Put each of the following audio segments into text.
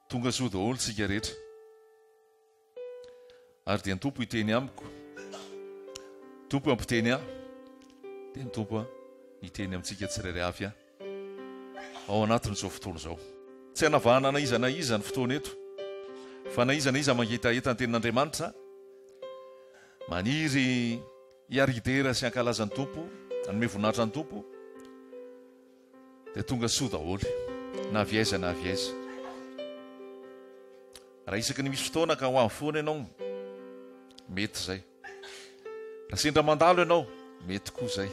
Tonga soa daholo tsika rehetra. Ary dia ny Tompo hiteny amiko. Tompo hampiteny ahy. Dia ny Tompo hiteny amintsika tsirairay avy ao anatin'izao fotoana izao. Tsy hanavahana na iza na iza ny fotoana eto. Fa na iza na iza mangetaheta ny tenin'Andriamanitra, maniry hiaridera sy hankalaza ny Tompo, hanome voninahitra ny Tompo, Dia tonga soa daholo na avy aiza na avy aiza. Raha isaky ny misy fotoana ka ho avy foana ianao, mety izay. Raha sendra mandalo ianao, mety koa izay.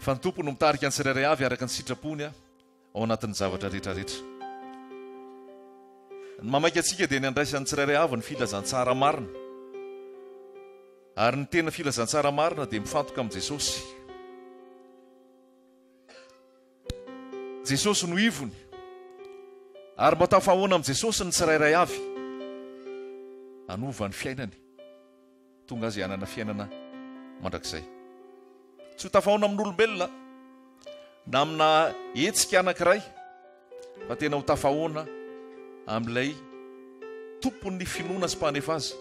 Fa ny Tompo no mitarika ny tsirairay avy araka ny sitrapony ao anatin'ny zavatra rehetra rehetra. Ny mamaika antsika dia ny andraisan'ny tsirairay avy ny filazantsara marina. Ary ny tena filazantsara marina dia mifantoka amin'i Jesosy. Jesosy no ivony. Ary mba tafahoana amin'i Jesosy ny tsirairay avy. Hanova ny fiainany. Tonga azy hanana fiainana mandrakizay. Tsy ho tafahoana amin'olombelona na amina hetsika anankiray fa tena ho tafahoana amin'ilay tompon'ny finoana sy mpanefa azy.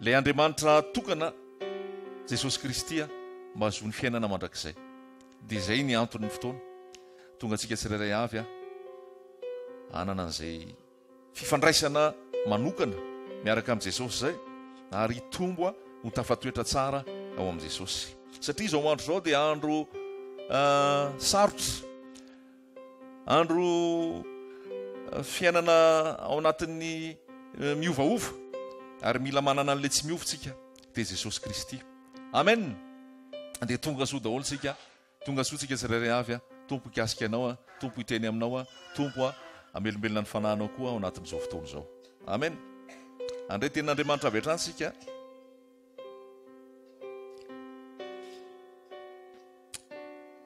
Ilay Andriamanitra tokana, Jesosy Kristy, mba hahazoany fiainana mandrakizay. Dia izay ny anton'ny fotoana. Tonga antsika tsirairay avy hanana an'izay fifandraisana manokana miaraka amin'i Jesosy izay, ary hitombo ho tafatoetra tsara ao amin'i Jesosy. Satria izao andro izao dia andro sarotra. Andro fiainana ao anatin'ny miovaova ary mila manana an'ilay tsy miova tsika dia Jesosy Kristy. Amen. Dia tonga soa daholo tsika. Tonga soa tsika tsirairay avy a. Tompo hikasika anao a. Tompo hiteny aminao a. Tompo a hamelombelona ny fanahinao koa ao anatin'izao fotoana izao. Amen. Handray tenin'Andriamanitra avy hatrany tsika.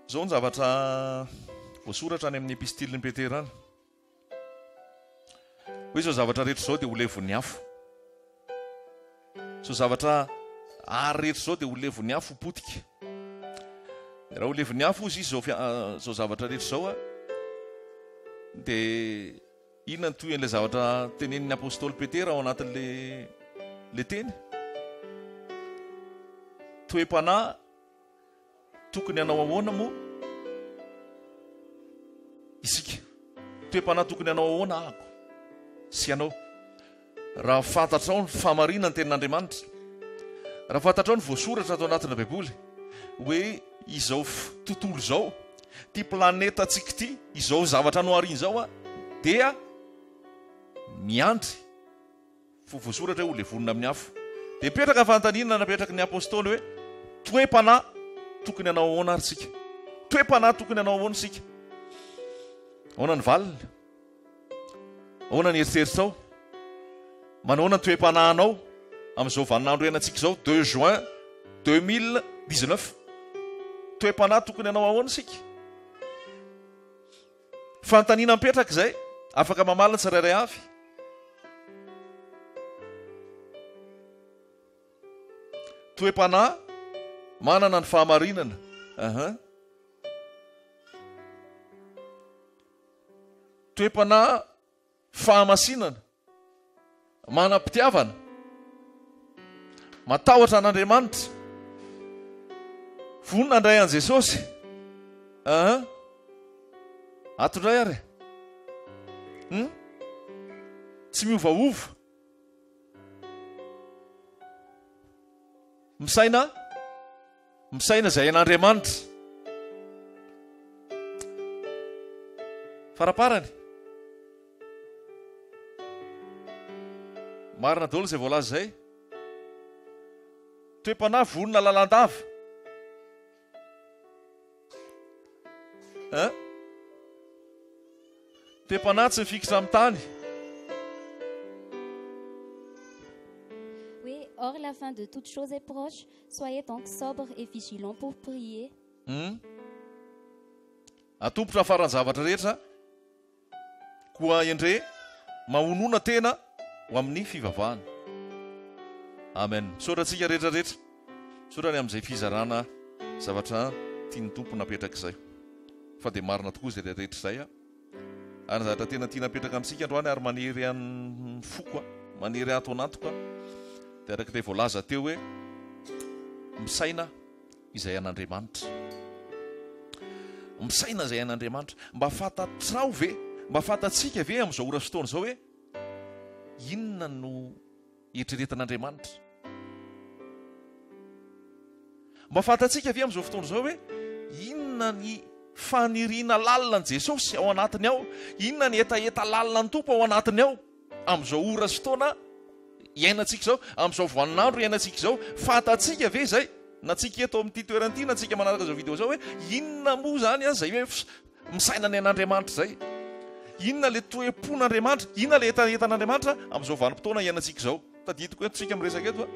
Izao ny zavatra voasoratra any amin'ny epistilin'i Petera any. Hoe izao zavatra rehetra izao dia ho levon'ny afo. Izao zavatra ary rehetra izao dia ho levon'ny afo ho potika. Raha ho levon'ny afo ozy izy izao izao zavatra rehetra izao dia Inona no tohin'ilay zavatra tenenin'ny apostoly Petera ao anatin'ilay ilay teny? Toe-panahy tokony hanao ahoana moa isika? Toe-panahy tokony hanao ahoana ahako sy ianao? Raha fantatrao ny fahamarinan'ny tenin'Andriamanitra, raha fantatrao ny voasoratra ato anatin'ny Baiboly hoe izao tontolo izao, ity planetantsika ity, izao zavatra noharina izao dia miandry fo voasoratra hoe ho levonina amin'ny afo. Dia mipetraka ny fanontaniana napetraky ny apostoly hoe toe-panahy tokony hanao ahoana ary isika? Toe-panahy tokony hanao ahoana isika? Ahoana ny valiny? Ahoana ny eritreritrao? Manahoana ny toe-panahinao amin'izao vaninandro iainantsika izao, deux juin 2019? Toe-panahy tokony hanao ahoana isika? Fanontaniana mipetraka izay, afaka mamaly ny tsirairay avy. Toe-panahy manana ny fahamarinana. Uh-huh. Toe-panahy fahamasinana, manam-pitiavana, matahotra an'Andriamanitra, vonona handray an'i Jesosy. Aa Ato indray ary. Hmm? Tsy miovaova. Misaina Misaina izay hain'Andriamanitra. Faraparany. Marina daholo izay voalaza izay. Toe-panahy vonona lalandava. Hein? Toe-panahy tsy mifikitra amin'ny tany. Hoe, Or la fin de toutes choses est proche, soyez donc sobres et vigilants pour prier. Hum. Atompotra ny faran'ny zavatra rehetra, koa endre mahonona tena ho amin'ny fivavahana. Amen. Misaotra antsika rehetra rehetra. Misaotra ny amin'izay fizarana zavatra tian'ny Tompo napetraka izay. Fa dia marina tokoa izay rehetra izay. Ary ny zavatra tena tiana apetraka amintsika androany ary manery an'ny foko, manery ato anatiko, dia araka ilay voalaza teo hoe misaina izay an'Andriamanitra. Misaina izay an'Andriamanitra. Mba fantatrao ve, mba fantatsika ve amin'izao ora sy fotoana izao hoe inona no eritreretin'Andriamanitra? Mba fantatsika ve amin'izao fotoana izao hoe inona ny faniriana lalina an'i Jesosy ao anatiny ao? Inona ny hetaheta lalina ny Tompo ao anatiny ao? Amin'izao ora sy fotoana iainantsika izao, amin'izao vaninandro iainantsika izao, fantatsika ve izay? Na tsika eto amin'ity toerana ity, na tsika manaraka izao video izao hoe inona moa izany izay hoe misaina ny an'Andriamanitra izay? Inona ilay toe-pon'Andriamanitra? Inona ilay hetahetan'Andriamanitra amin'izao vanim-potoana iainantsika izao? Tadidiko eto tsika miresaka eto a.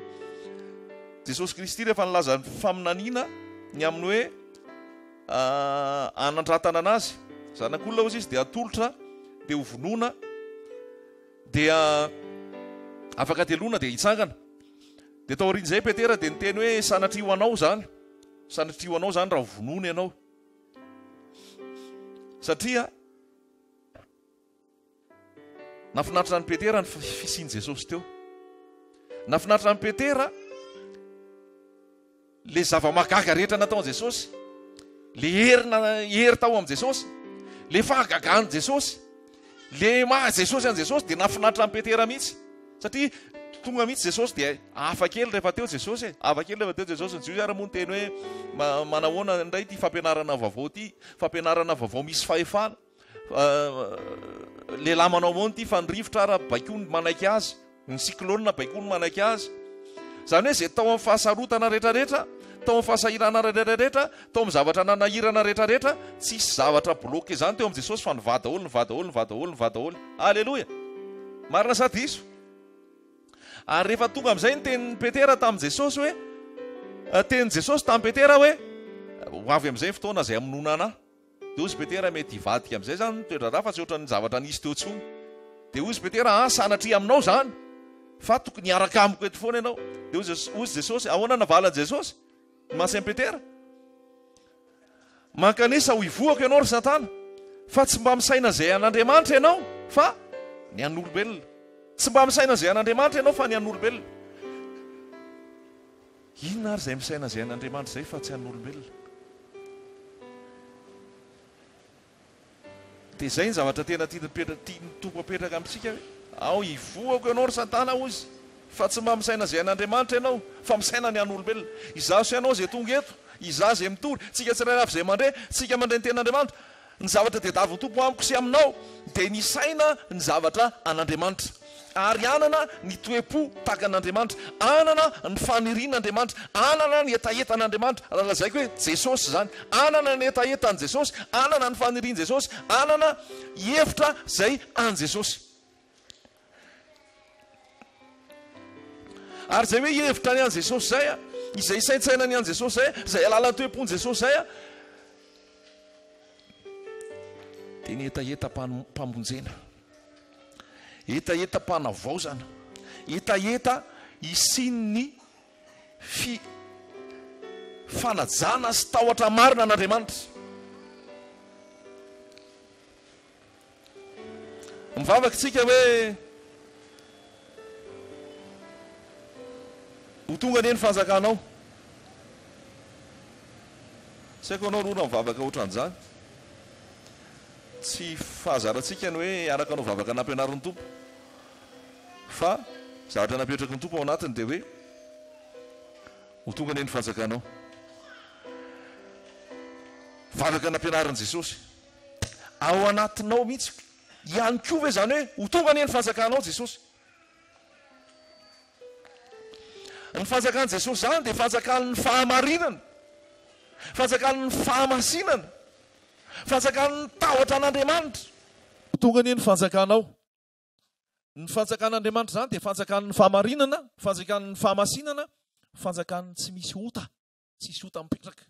Jesosy Kristy rehefa nilaza ny faminaniana ny amin'ny hoe hanandratana anazy, zanak'olona hozy izy dia atolotra dia ho vonoina dia afaka telona dia hitsangana. Dia taorian'izay Petera dia niteny hoe sanatria ho anao izany, sanatria ho anao izany raha vonoina ianao. Satria Nahafinaritra an'i Petera ny fisian'i Jesosy teo. Nahafinaritra an'i Petera le zava-mahagaga rehetra nataon'i Jesosy, le herina hery tao amin'i Jesosy, le fahagagan'i Jesosy, le maha Jesosy an'i Jesosy dia nahafinaritra an'i Petera mihitsy. Satria tonga mihitsy Jesosy dia hafa kely rehefa teo Jesosy e, hafa kely rehefa teo Jesosy. Ny Jiosy ary moa niteny hoe manahoana indray ity fampianarana vaovao ity, fampianarana vaovao misy fahefana. Lehilahy manao ahoana ity fa ny rivotra ara baikoa ny manaiky azy, ny cyclone baikoa ny manaiky azy. Izany hoe izay tao amin'ny fahasarotana rehetrarehetra, tao amin'ny fahasahiranana rehetrarehetra, tao amin'ny zavatra nanahirana rehetrarehetra, tsisy zavatra bloqué izany teo amin'i Jesosy fa nivaha daholo, nivaha daholo, nivaha daholo, nivaha daholo. Aleloia! Marina sa diso? Ary rehefa tonga amin'izay ny tenin'i Petera tamin'i Jesosy hoe, tenin'i Jesosy tamin'i Petera hoe, ho avy amin'izay ny fotoana izay hamonoana anà. Dia hozy Petera, mety hivadika amin'izay izany ny toe-draharaha fa tsy ohatran'ny zavatra nisy teo intsony. Dia hozy Petera, ah, sanatria aminao izany, fa tokony hiaraka amiko eto foana ianao. Dia hozy Jesosy, ahoana navalan'i Jesosy? Ny masin'i Petera? Mankanesa ho ivohako ianao ry Satana, fa tsy mba misaina izay an'Andriamanitra ianao, fa ny an'olombelona. Tsy mba misaina izay an'Andriamanitra ianao, fa ny an'olombelona. Inona ary izay misaina izay an'Andriamanitra izay fa tsy an'olombelona? Dia izay ny zavatra tena tian'ny Tompo apetraka amintsika hoe, ao ivohako ianao ry Satana hozy, fa tsy mba misaina izay an'Andriamanitra ianao, fa misaina ny an'olombelona. Izaho sy ianao izay tonga eto, izaho izay mitory, tsika tsirairay avy izay mandre, tsika mandre ny tenin'Andriamanitra, Ny zavatra tediavin'ny Tompo amiko sy aminao dia ny hisaina ny zavatra an'Andriamanitra, ary hanana ny toe-po tahaka an'Andriamanitra, hanana ny fanirian'Andriamanitra, hanana ny hetahetan'Andriamanitra, raha lazaiko hoe Jesosy izany, hanana ny hetahetan'i Jesosy, hanana ny fanirian'i Jesosy, hanana hevitra izay an'i Jesosy. Ary izay hoe hevitra ny an'i Jesosy izay, izay hisaintsaina ny an'i Jesosy izay, izay alalan'ny toe-pon'i Jesosy izay, dia ny hetahetam-pamonjena, hetahetam-panavaozana, hetaheta hisian'ny fi fanajana sy tahotra marina an'Andriamanitra. Mivavaka isika hoe ho tonga anie ny fanjakanao. Tsy haiko ianao aloha raha mivavaka ohatran'izany. Tsy fahazarantsika ny hoe hiaraka hanao vavaka nampianarin'ny Tompo. Fa zavatra napetraky ny Tompo ao anatiny dia hoe ho tonga anie ny fanjakanao. Vavaka nampianarin'i Jesosy. Ao anatinao mihitsy ihany koa ve izany hoe ho tonga anie ny fanjakanao Jesosy? Ny fanjakan'i Jesosy izany dia fanjakan'ny fahamarinana, fanjakan'ny fahamasinana, fanjakan'ny tahotra an'Andriamanitra. Ho tonga anie ny fanjakanao. Ny fanjakan'Andriamanitra izany dia fanjakan'ny fahamarinana, fanjakan'ny fahamasinana, fanjakan'ny tsy misy ota, tsisy ota mipetraka.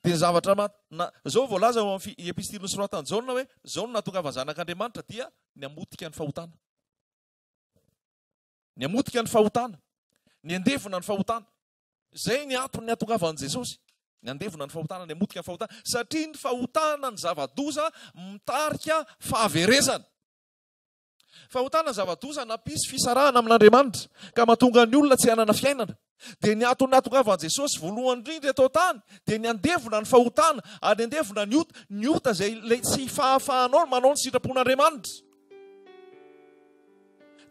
Dia ny zavatra ma, na, izao voalaza ao amin'ny fi, epistily nosoratan'i Jaona hoe, izao no nahatongavan'ny Zanak'Andriamanitra dia ny hamotika ny fahotana. Ny hamotika ny fahotana. Ny handevona ny fahotana. Izay ny antony nahatongavan'i Jesosy. Ny handevona ny fahotana, ny hamotika ny fahotana, satria ny fahotana ny zava-doza mitarika fahaverezana. Fahotana ny zava-doza nampisy fisarahana amin'Andriamanitra ka mahatonga ny olona tsy hanana fiainana. Dia ny antony nahatongavan'i Jesosy voalohany indrindra eto an-tany dia ny handevona ny fahotana ary handevona ny ota, ny ota izay ilay tsy fahafahanao manao ny sitrapon'Andriamanitra.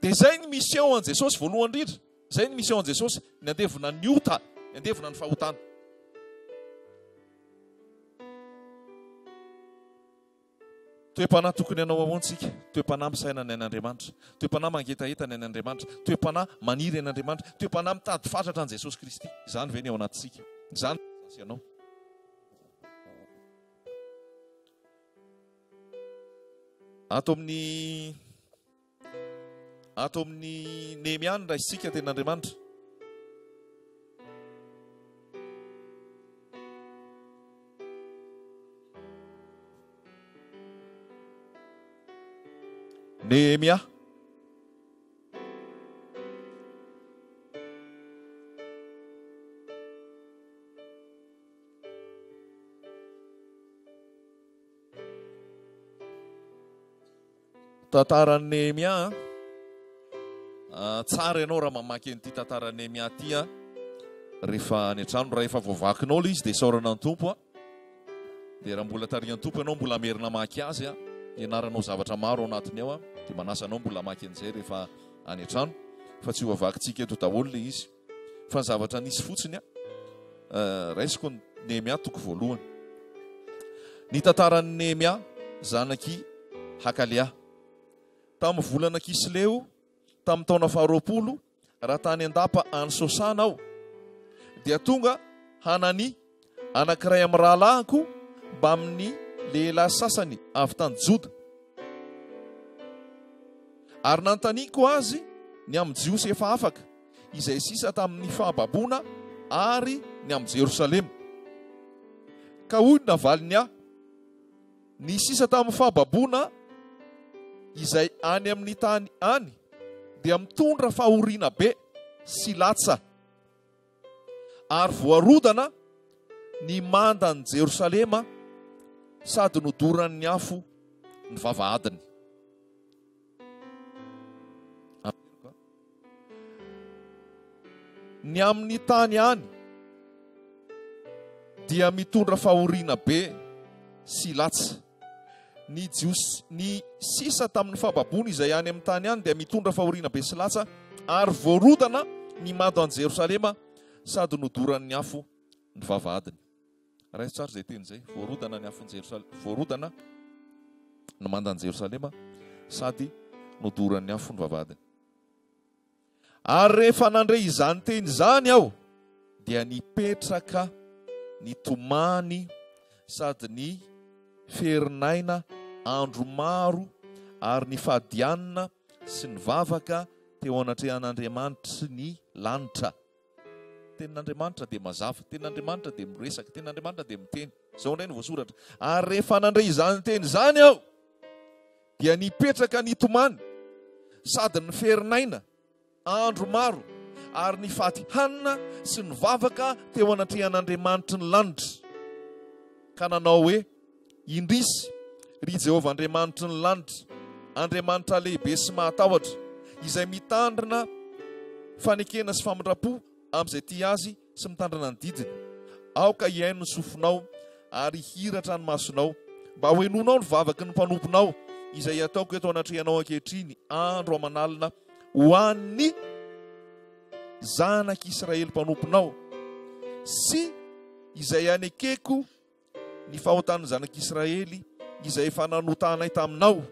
Dia izay ny mission an'i Jesosy voalohany indrindra. Izay ny mission an'i Jesosy, ny handevona ny ota, ny handevona ny fahotana. Toe-panahy tokony hanao ahoana isika? Toe-panahy misaina ny an'Andriamanitra. Toe-panahy mangetaheta ny an'Andriamanitra. Toe-panahy maniry an'Andriamanitra. Toe-panahy mitady fatratra an'i Jesosy Kristy. Izany ve ny ao anatintsika? Izany ve ny ianao? Ato amin'ny Ato amin'ny Nehemia no raisintsika tenin'Andriamanitra. Nehemia. Tantaran'i Nehemia an. Ah, tsara ianao raha mamaky an'ity tantaran'i Nehemia ity an. Rehefa any an-trano, raha efa voavakinao ilay izy dia isaorana ny Tompo an. Dia raha mbola tarihan'ny Tompo ianao mbola hamerina hamaky azy an. Hianaranao zavatra maro ao anatiny ao an. Dia manasa anao mbola hamaky an'izay rehefa any an-trano. Fa tsy ho avakintsika eto daholo ilay izy. Fa ny zavatra nisy fotsiny, raisiko ny Nehemia toko voalohany. Ny tantaran'i Nehemia zanak'i Hakalia. Tamin'ny volana Kisleo, tamin'ny taona faharoapolo, raha tany an-dapa any Sosana aho, dia tonga Hanania, anankiray amin'ny rahalahiko, mbamin'ny lehilahy sasany avy tany Joda. Ary nanontaniako azy ny amin'ny Jiosy efa afaka, izay sisa tamin'ny fahababoana ary ny amin'i Jerosalema. Ka hoy ny navaliny ahy, Ny sisa tamin'ny fahababoana izay any amin'ny tany any dia mitondra fahoriana be sy latsa, ary voarodana ny mandan'i Jerosalema sady nodoran'ny afo ny vavahadiny. Ny amin'ny tany any dia mitondra fahoriana be sy latsa. Ny Jiosy, ny sisa tamin'ny fahababoana izay any amin'ny tany any dia mitondra fahoriana be sy latsa, ary voarodana ny mando an'i Jerosalema sady nodoran'ny afo ny vavahadiny. Raiso tsara izay teny izay, voarodana ny afon'i Jerosalema, voarodana ny mandan'i Jerosalema sady nodoran'ny afo ny vavahadiny. Ary rehefa nandre izany teny izany aho, dia nipetraka nitomany sady niferin'aina andro maro ary nifady hanina sy nivavaka teo anatrehan'Andriamanitry ny lanitra. Tenin'Andriamanitra dia mazava, Tenin'Andriamanitra dia miresaka, Tenin'Andriamanitra dia miteny. Izao indray no voasoratra, Ary rehefa nandre izany teny izany aho, dia nipetraka nitomany sady niferin'aina andro maro ary nifady hanina sy nivavaka teo anatrehan'Andriamanitry ny lanitra, ka nanao hoe, Indrisy, ry Jehovah Andriamanitry ny lanitra, Andriamanitra lehibe sy mahatahotra, izay mitandrina fanekena sy famindram-po amin'izay tia azy sy mitandrina ny didiny. Aoka hihaino ny sofinao ary hihiratra ny masonao, mba hohenoinao ny vavaky ny mpanomponao, izay ataoko eto anatrehanao ankehitriny andro aman'alina ho an'ny zanak'Israely mpanomponao, sy izay anekeko ny fahotan'ny zanak'Israely izay efa nanotanay taminao,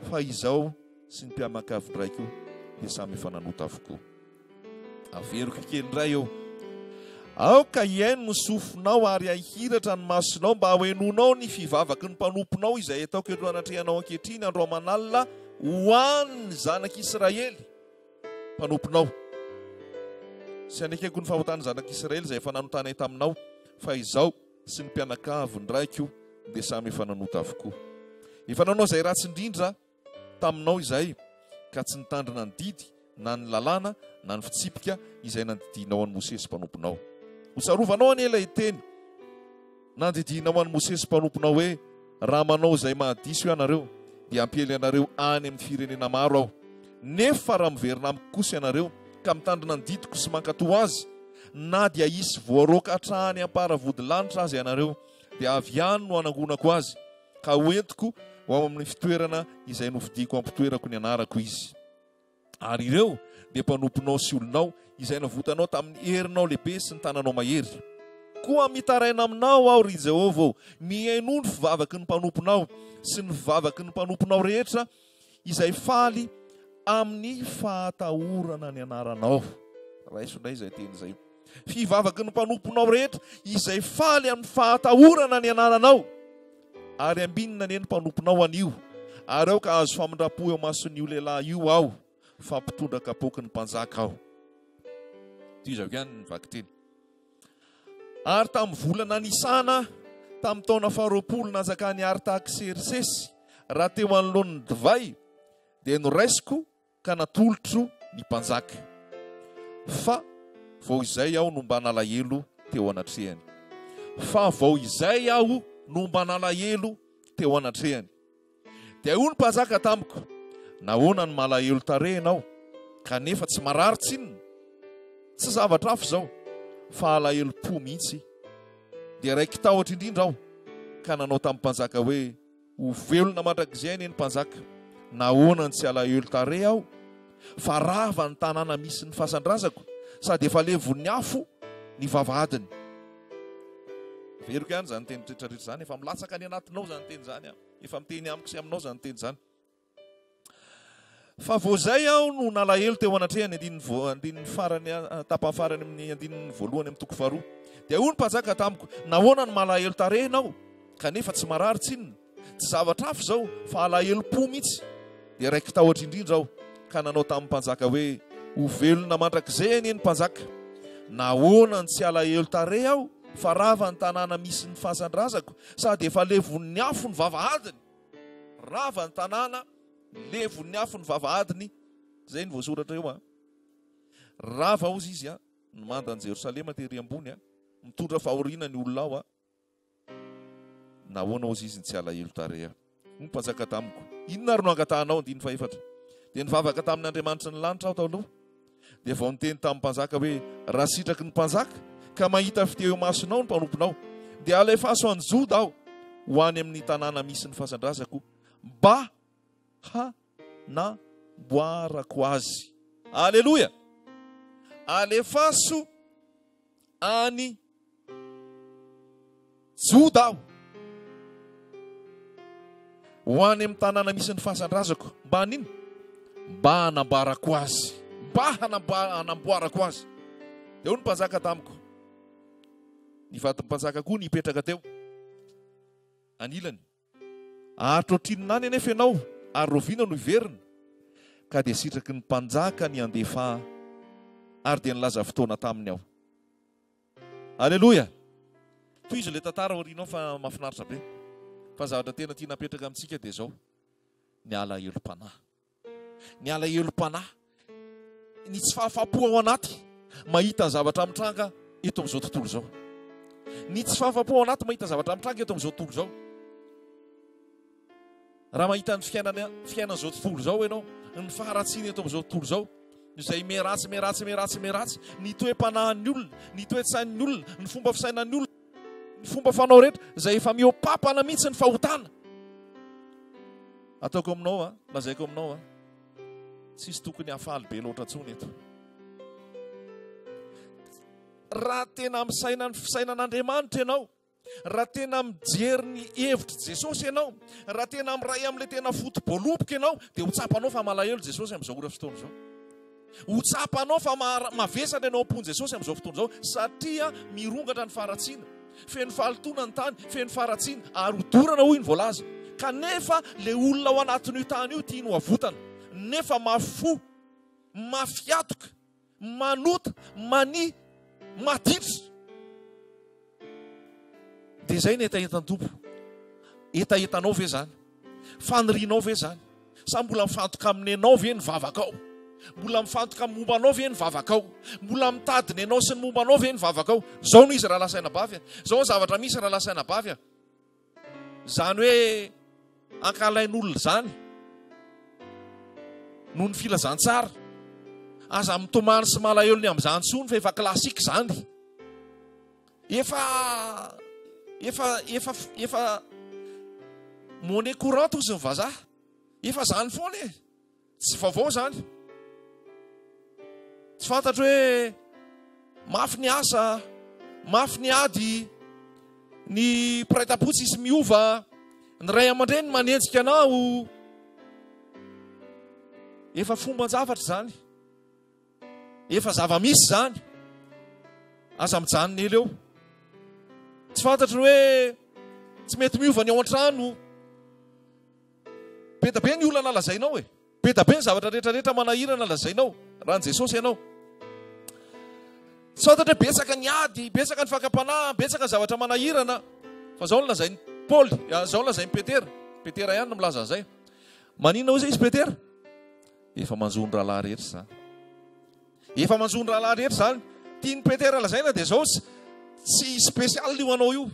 fa izao sy ny mpianakavin-draiko dia samy efa nanota avokoa. Averiko kely indray eo. Aoka hihaino ny sofinao ary hahiratra ny masonao mba hohenoinao ny fivavaky ny mpanomponao izay ataoko eto anatrehanao ankehitriny andro aman'alina ho an'ny zanak'Israely mpanomponao. Sy anekeko ny fahotan'ny zanak'Israely izay efa nanotanay taminao, fa izaho sy ny mpianakavy ny raiko dia samy efa nanota avokoa. Efa nanao izay ratsy indrindra taminao izahay, ka tsy nitandrina ny didy na ny lalàna na ny fitsipika izay nandidianao an'i Mosesy mpanomponao. Hotsarovanao anie ilay teny. Nandidianao an'i Mosesy mpanomponao hoe, 'Raha manao izay mahadiso ianareo, dia hampiely anareo any amin'ny firenena maro aho. Nefa raha miverina amiko kosa ianareo, ka mitandrina ny didiko sy mankatò azy, na dia hisy voaroaka hatrany am-paravodilanitra aza ianareo, dia avy any no hanangonako azy, ka hoentiko ho ao amin'ny fitoerana izay nofidiko hampitoerako ny anarako izy. Ary ireo dia mpanomponao sy olonao, izay navotanao tamin'ny herinao lehibe sy ny tananao mahery. Koa mitaraina aminao aho, ry Jehovah ô, mihainoa ny fivavaky ny mpanomponao sy ny fivavaky ny mpanomponao rehetra izay faly amin'ny fahatahorana ny anaranao. Raiso indray izay teny izay. Fivavaky ny mpanomponao rehetra izay faly amin'ny fahatahorana ny anaranao. Ary ambinina anie ny mpanomponao anio, ary aoka hahazo famindram-po eo imason'io lehilahy io aho, fa mpitondra kapoaky ny mpanjaka aho. Tohizako ihany ny vakiteny. Ary tamin'ny volana Nisana, tamin'ny taona faharoapolo nanjakan'i Artaksersesy, raha teo anoloan'ny divay, dia noraisiko ka natolotro ny mpanjaka, fa vao izay aho no mba nalahelo teo anatrehany. Fa vao izay aho no mba nalahelo teo anatrehany. Dia hoy ny mpanjaka tamiko, Nahoana no malahelo tarehy ianao, kanefa tsy marary tsinona? Tsy zavatra hafa izao, fa alahelom-po mihitsy. Dia raiki-tahotra indrindra aho, ka nanao tamin'ny mpanjaka hoe, Ho velona mandrakizay anie ny mpanjaka. Nahoana no tsy alahelo tarehy aho? Fa rava ny tanàna misy ny fasan-drazako, sady efa levon'ny afo ny vavahadiny. Averiko ihany izany teny rehetra rehetra izany, efa milatsaka any anatinao izany teny izany, efa miteny amiko sy aminao izany teny izany. Fa vao izay aho no nalahelo teo anatrehany, andininy voa, andininy farany, tapany farany amin'ny andininy voalohany amin'ny toko faharoa. Dia hoy ny mpanjaka tamiko, Nahoana no malahelo tarehy ianao, kanefa tsy marary tsinona? Tsy zavatra hafa izao, fa alahelom-po mihitsy. Dia raiki-tahotra indrindra aho, ka nanao tamin'ny mpanjaka hoe, Ho velona mandrakizay anie ny mpanjaka! Nahoana no tsy alahelo tarehy aho, fa rava ny tanàna misy ny fasan-drazako, sady efa levon'ny afo ny vavahadiny? Rava ny tanàna, levon'ny afo ny vavahadiny, izay no voasoratra eo an. Rava hozy izy an, ny mandan'i Jerosalema tery ambony an, mitondra fahoriana ny olona ao an. Nahoana hozy izy no tsy alahelo tarehy an? Hoy ny mpanjaka tamiko, Inona ary no angatahanao? Andininy fahefatra. Dia nivavaka tamin'ny Andriamanitry ny lanitra aho tao aloha. Dia vao niteny tamin'ny mpanjaka hoe, Raha sitraky ny mpanjaka, ka mahita fitia eo imasonao ny mpanomponao, dia alefaso any Joda aho, ho any amin'ny tanàna misy ny fasan-drazako, mba hanamboarako azy. Aleloia! Alefaso any Joda aho, ho any amin'ny tanàna misy ny fasan-drazako. Mba haninona? Mba hanambarako azy. Mba hanamboarako azy. Dia hoy ny mpanjaka tamiko, ny vadin'ny mpanjaka koa nipetraka teo anilany. Haharitra ohatrinona any anefa ianao, ary rahoviana no hiverina? Ka dia sitraky ny mpanjaka ny handefa ahy, ary dia nilaza fotoana taminy aho. Aleloia! Tohizo ilay tantara aoriana ao fa mahafinaritra be. Fa ny zavatra tena tiana apetraka amintsika dia izao, ny alahelom-panahy. Ny alahelom-panahy, ny tsy fahafahampo ao anaty mahita ny zavatra mitranga eto amin'izao tontolo izao. Ny tsy fahafahampo ao anaty mahita zavatra mitranga eto amin'izao tontolo izao. Raha mahita ny fiainana fiainan'izao tontolo izao ianao, ny faharatsiana eto amin'izao tontolo izao, izay miharatsy, miharatsy, miharatsy, miharatsy, ny toe-panahin'ny olona, ny toe-tsain'ny olona, ny fomba fisainan'ny olona, ny fomba fanao rehetra, izay efa mihoa-papana mihitsy ny fahotana. Ataoko aminao a, lazaiko aminao a, tsisy tokony hafaly be loatra intsony eto. Raha tena misaina ny fisainan'Andriamanitra ianao, Raha tena mijery ny hevitr'i Jesosy ianao, raha tena miray amin'ilay tena foto-boaloboka ianao, dia ho tsapanao fa malahelo Jesosy amin'izao ora fotoana izao. Ho tsapanao fa mavesatra ianao am-pon'i Jesosy amin'izao fotoana izao, satria mirongatra ny faharatsiana. Feno fahalotoana ny tany, feno faharatsiana, ary hodorana hoy ny voalaza. Kanefa ilay olona ao anatin'io tany io tiany ho avotana, nefa mafy fo, mafy hatoka. Manota, mania, maditra. Dia izay ny hetahetan'ny Tompo. Hetahetanao ve izany? Fanirianao ve izany? Sa mbola mifantoka amin'ny anao ve ny vavakao? Mbola mifantoka amin'ny momba anao ve ny vavakao? Mbola mitady ny anao sy ny momba anao ve ny vavakao? Izao no izy rahalahy sy anabavy a. Izao ny zavatra misy rahalahy sy anabavy a. Izany hoe ankahalain'olona izany noho ny filazantsara. Aza mitomany sy malahelo ny amin'izany intsony fa efa classique izany. Efa efa efa efa monnaie courante hozy ny vazaha. Efa izany foana e. Tsy vaovao izany. Tsy fantatro hoe mafy ny asa, mafy ny ady, ny mpiray tampo tsisy miova, ny ray aman-dreny manenjika anao. Efa fomban-javatra izany. Efa zava-misy izany. Aza mijanona ela eo. Tsy fantatro ny hoe tsy mety miova ny ao an-trano. Be da be ny olana lazainao e. Be da be ny zavatra rehetra rehetra manahirana lazainao raha an'i Jesosy ianao. Tsy fantatra hoe betsaka ny ady, betsaka ny fakam-panahy, betsaka ny zavatra manahirana. Fa zao no lazain'i Paoly, ah, zao no lazain'i Petera. Petera ihany no milaza an'izay. Maninona hoy izy Petera? Efa manjo ny rahalahy rehetra izany. Efa manjo ny rahalahy rehetra izany. Tian'i Petera lazaina dia zao tsy spécial io anao io.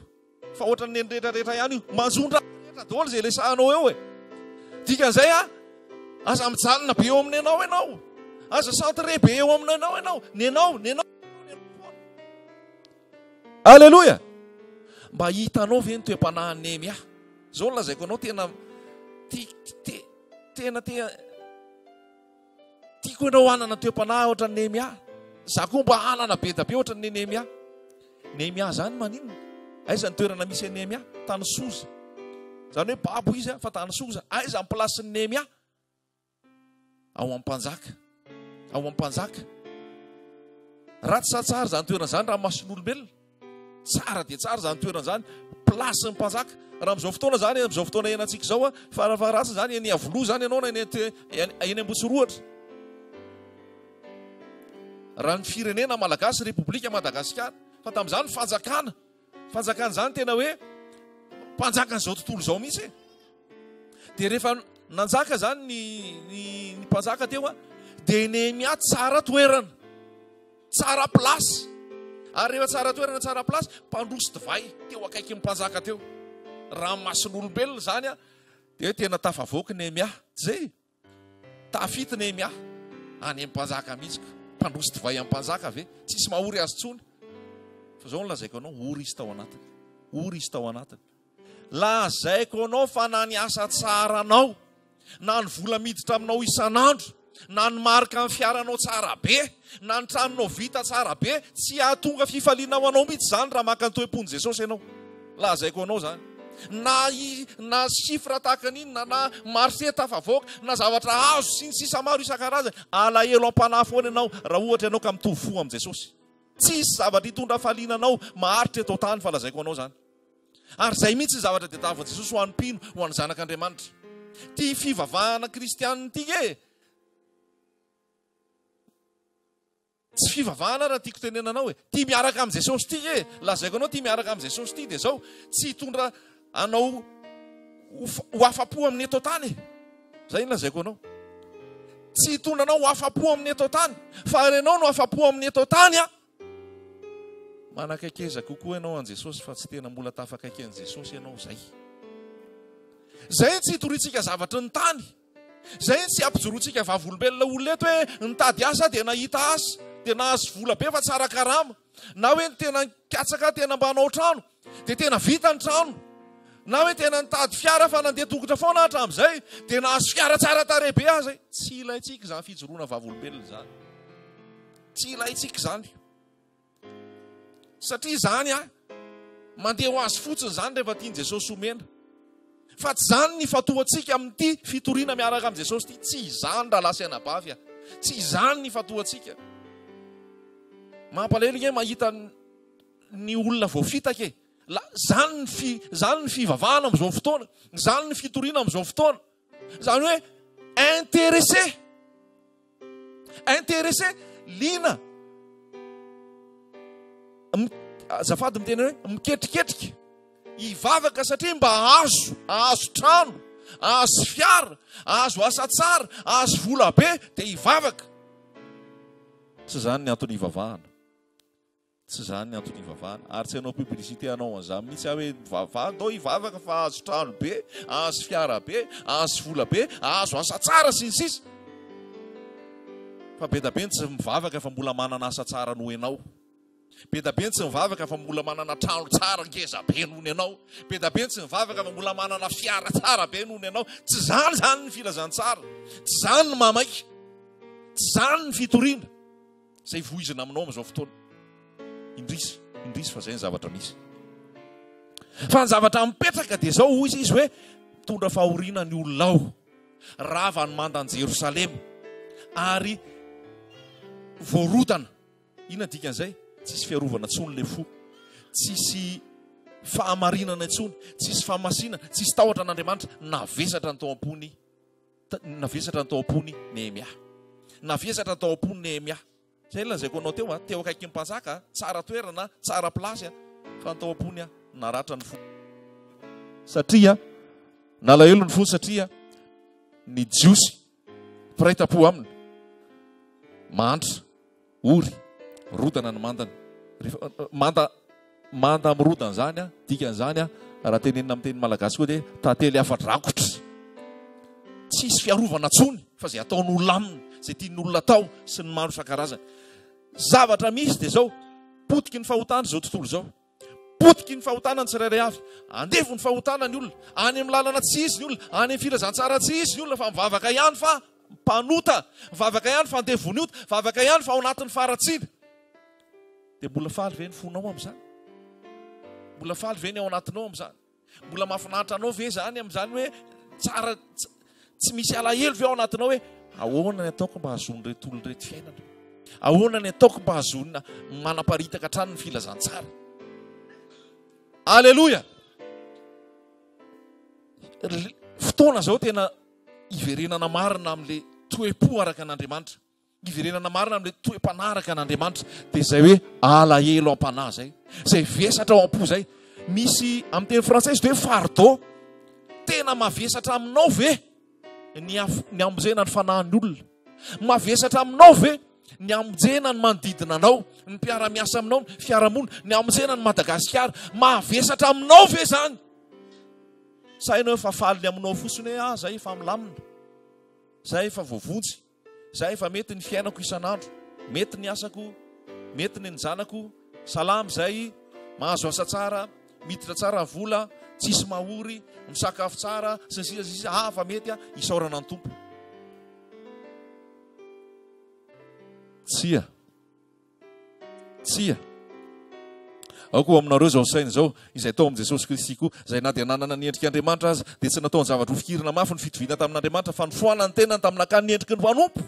Fa ohatran'ny neny rehetra rehetra ihany io. Manzondra rehetra daholo izay resahanao eo e. Dikan'izay a, aza mijanona be eo amin'ny anao ianao. Aza centré be eo amin'ny anao ianao. Ny anao, ny anao. Alléluia. Mba hitanao ve ny toe-panahin'i Nehemia? Izao no lazaiko anao tena ti, te, tena te Tiako ianao hanana toe-panahy ohatran'i Nehemia. Za koa mba hanana be da be ohatran'i Nehemia. Nehemia zany maninona? Aiza ny toerana misy an'i Nehemia? Tany Soza. Zany hoe babo izy fa tany Soza. Aiza ny place-n'i Nehemia? Ao amin'ny mpanjaka. Ao amin'ny mpanjaka. Ratsy sa tsara izany toerana izany raha mason'olombelona? Tsara dia tsara izany toerana izany, place ny mpanjaka. Raha amin'izao fotoana izany, amin'izao fotoana iainantsika izao, farafaharatsiny izany eny Iavoloha izany ianao na eny eny Ambohitsorohitra. Raha ny firenena malagasy, Repoblika Madagasikara, fa tamin'izany fanjakana, fanjakana izany tena hoe mpanjakan'izao tontolo izao mihitsy e. Dia rehefa nanjaka izany ny, ny, ny mpanjaka teo, dia Nehemia tsara toerana. Tsara place. Ary rehefa tsara toerana tsara place, mpandroso divay teo akaikin'ny mpanjaka teo. Raha mason'olombelona izany a, dia tena tafavoaka Nehemia. Zay. Tafita Nehemia any amin'ny mpanjaka mihitsy ka. Mpandroso divay amin'ny mpanjaka ve? Tsisy mahory azy intsony. Fa zao no lazaiko anao, ory izy tao anatiny. Ory izy tao anatiny. Lazaiko anao fa na ny asa tsaranao, na ny vola miditra aminao isan'andro, na ny marika ny fiaranao tsara be, na ny tranonao vita tsara be, tsy hahatonga fifaliana ho anao mihitsy izany raha maka ny toe-pon'i Jesosy ianao. Lazaiko anao izany. Na na chiffre tahaka ny inona, na marché tafavoaka, na zavatra azo sy ny sisa maro isan-karazany, alahelo am-panahy foana ianao raha ohatra ianao ka mitovy fo amin'i Jesosy. Tsy hisy zavatra hitondra hafaliana anao maharitra eto an-tany fa lazaiko anao izany. Ary izay mihitsy ny zavatra tadiavin'i Jesosy ho an'ny mpino, ho an'ny zanak'Andriamanitra. Ity fivavahana kristianina ity e! Tsy fivavahana raha tiako tenenana anao e. Ity miaraka amin'i Jesosy ity e! Lazaiko anao ity miaraka amin'i Jesosy ity dia izao, tsy hitondra anao ho afa-po amin'ny eto an-tany e. Izay no lazaiko anao. Tsy hitondra anao ho afa-po amin'ny eto an-tany, fa ary ianao no afa-po amin'ny eto an-tany a. Manakaikeza kokoa ianao an'i Jesosy fa tsy tena mbola tafakaiky an'i Jesosy ianao izay. Izay tsy hitoriantsika zavatry ny tany. Izay tsy hampijoroantsika vavolombelona olona eto hoe nitady asa dia nahita asa, dia nahazo vola be fa tsara karama. Na hoe ny tena nikatsaka tena mba hanao trano dia tena vita ny trano. Na hoe tena nitady fiara fa nandeha tongotra foana hatramin'izay dia nahazo fiara tsara tarehy be aza. Tsy ilaintsika izany fijoroana vavolombelona izany. Tsy ilaintsika izany. Satria izany a, mandeha ho azy fotsiny izany rehefa tian'i Jesosy homena. Fa tsy izany ny ifantohantsika amin'ity fitoriana miaraka amin'i Jesosy ity. Tsy izany rahalahy sy anabavy a. Tsy izany ny ifantohantsika. Mampalahelo nge mahita ny olona voafitaka e. La, izany ny fi, izany ny fivavahana amin'izao fotoana. Izany ny fitoriana amin'izao fotoana. Izany hoe intéressé. Intéressé, liana. Azafady miteny hoe miketriketrika. Hivavaka satria mba hahazo, hahazo trano, hahazo fiara, hahazo asa tsara, hahazo vola be dia hivavaka. Tsy izany ny antony hivavahana. Tsy izany ny antony hivavahana. Ary tsy hanao publicité hanao an'izany mihitsy aho hoe mivavaha, ndao hivavaka fa hahazo trano be, hahazo fiara be, hahazo vola be, hahazo asa tsara sy ny sisa. Fa be da be ny tsy mivavaka fa mbola manana asa tsara noho ianao. Be da be ny tsy mivavaka fa mbola manana trano tsara ngeza be noho ny anao. Be da be ny tsy mivavaka fa mbola manana fiara tsara be noho ny anao. Tsy izany izany ny filazantsara. Tsy izany ny mahamaika. Tsy izany ny fitoriana. Izay voizina aminao amin'izao fotoana. Indrisy, indrisy fa izay ny zavatra misy. Fa ny zavatra mipetraka dia izao, hoy izy hoe, mitondra fahoriana ny olona ao. Rava ny mandan'i Jerosalema ary voarodana. Inona ny dikan'izay? Tsisy fiarovana intsony ilay fo. Tsisy fahamarinana intsony, tsisy fahamasinana, tsisy tahotra an'Andriamanitra. Navesatra ny tao am-pony. Navesatra ny tao am-pony Nehemia. Navesatra ny tao am-pony Nehemia. Izay no lazaiko anao teo, teo akaikin'ny mpanjaka, tsara toerana, tsara place, fa ny tao am-pony naratra ny fony. Satria nalahelo ny fony satria ny Jiosy mpiray tampo aminy mahantra. Ory, rodana ny mandany. Rehefa manda manda mirodana izany an, dikan'izany an, raha tenenina amin'ny teny malagasy koa dia tantely afa-drakotra. Tsisy fiarovana intsony fa izay ataon'olona aminy, izay tian'olona atao sy ny maro isan-karazany. Zavatra misy dia izao, potiky ny fahotana izao tontolo izao. Potiky ny fahotana ny tsirairay avy. Andevo ny fahotana ny olona. Any amin'ny lalana tsy izy ny olona. Any amin'ny filazantsara tsy izy ny olona fa mivavaka ihany fa mpanota. Mivavaka ihany fa andevon'ny ota. Mivavaka ihany fa ao anatin'ny faharatsiana. Dia mbola faly ve ny fonao amin'izany? Mbola faly ve ny ao anatinao amin'izany? Mbola mahafinaritra anao ve izany amin'izany hoe tsara tsy misy alahelo ve ao anatinao hoe ahoana ny ataoko mba hahazoan'ireto olona ireto fiainana? Ahoana ny ataoko mba hahazoana manaparitaka hatrany ny filazantsara? Aleloia! Fotoana izao tena hiverenana marina amin'ilay toe-po araka an'Andriamanitra. Hiverenana marina amin'ilay toe-panahy araka an'Andriamanitra dia izay hoe alahelo am-panahy izay, izay vesatra ao am-po izay. Misy amin'ny teny frantsay izy dia hoe fardeau. Tena mavesatra aminao ve ny ny hamonjena ny fanahin'ny olona? Mavesatra aminao ve ny hamonjena ny manodidina anao, ny mpiara-miasa aminao, ny fiarahamonina, ny hamonjena ny Madagasikara? Mavesatra aminao ve izany? Sa ianao efa faly ny aminao fotsiny hoe ah, zay efa milamina, zay efa voavonjy. Za efa mety ny fiainako isan'andro, mety ny asako, mety ny ny zanako, salama izay, mahazo asa tsara, miditra tsara ny vola, tsisy mahory, misakafo tsara, sy ny sisa sy ny sisa, ah fa mety ah, isaorana ny Tompo. Tsia. Tsia. Aoka ho aminareo izao saina izao, izay tao amin'i Jesosy Kristy koa, izay na dia nanana ny endrik'Andriamanitra aza, dia tsy nataony zavatra ho fikirina mafy ny fitoviana tamin'Andriamanitra, fa nofoanany ny tenany tamin'ny nakany ny endriky ny mpanompo.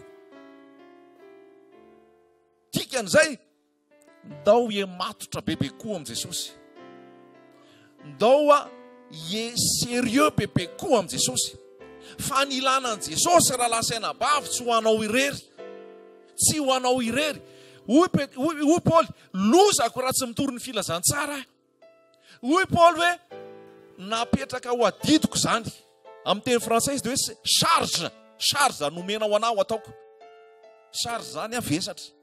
Dikan'izay, ndao hihematotra bebe koa amin'i Jesosy. Ndao a hie sérieux bebe koa amin'i Jesosy. Fa ny ilana an'i Jesosy rahalahy sy anabavy tsy ho anao irery. Tsy ho anao irery. Hoy Pet- hoy hoy Paoly, lozako raha tsy mitory ny filazantsara aho. Hoy Paoly hoe, napetraka ho adidiko izany. Amin'ny teny frantsay izy dia hoe charge, charge nomena ho anah ho ataoko. Charge izany an, vesatra.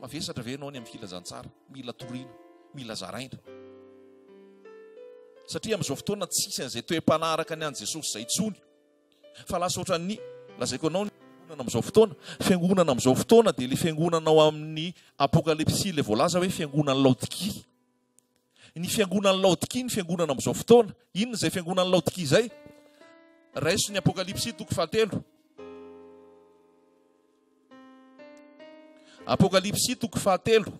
Mavesatra ve ianao ny amin'ny filazantsara? Mila toriana, mila zaraina. Satria amin'izao fotoana tsisy an'izay toe-panahy araka ny an'i Jesosy izay intsony. Fa lasa ohatran'ny, lazaiko anao ny fiangonana amin'izao fotoana, fiangonana amin'izao fotoana dia ilay fiangonana ao amin'ny Apokalypsy ilay voalaza hoe fiangonan'i Laodikia. Ny fiangonan'i Laodikia ny fiangonana amin'izao fotoana. Inona izay fiangonan'i Laodikia izay? Raiso ny Apokalypsy toko fahatelo. Apokalypsy toko fahatelo.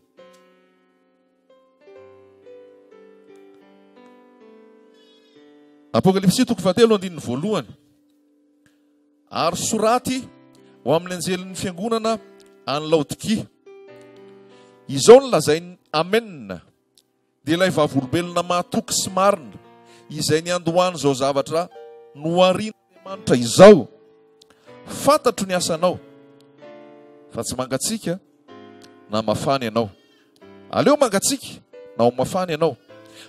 Apokalypsy toko fahatelo andininy voalohany. Ary soraty ho amin'ny anjelin'ny fiangonana any Laodikia. Izao no lazain'ny Amen, dia ilay vavolombelona mahatoky sy marina, izay niandohan'izao zavatra noharian'Andriamanitra izao. Fantatro ny asanao, fa tsy mangatsiaka na mafana ianao. Aleo mangatsiaka na ho mafana ianao.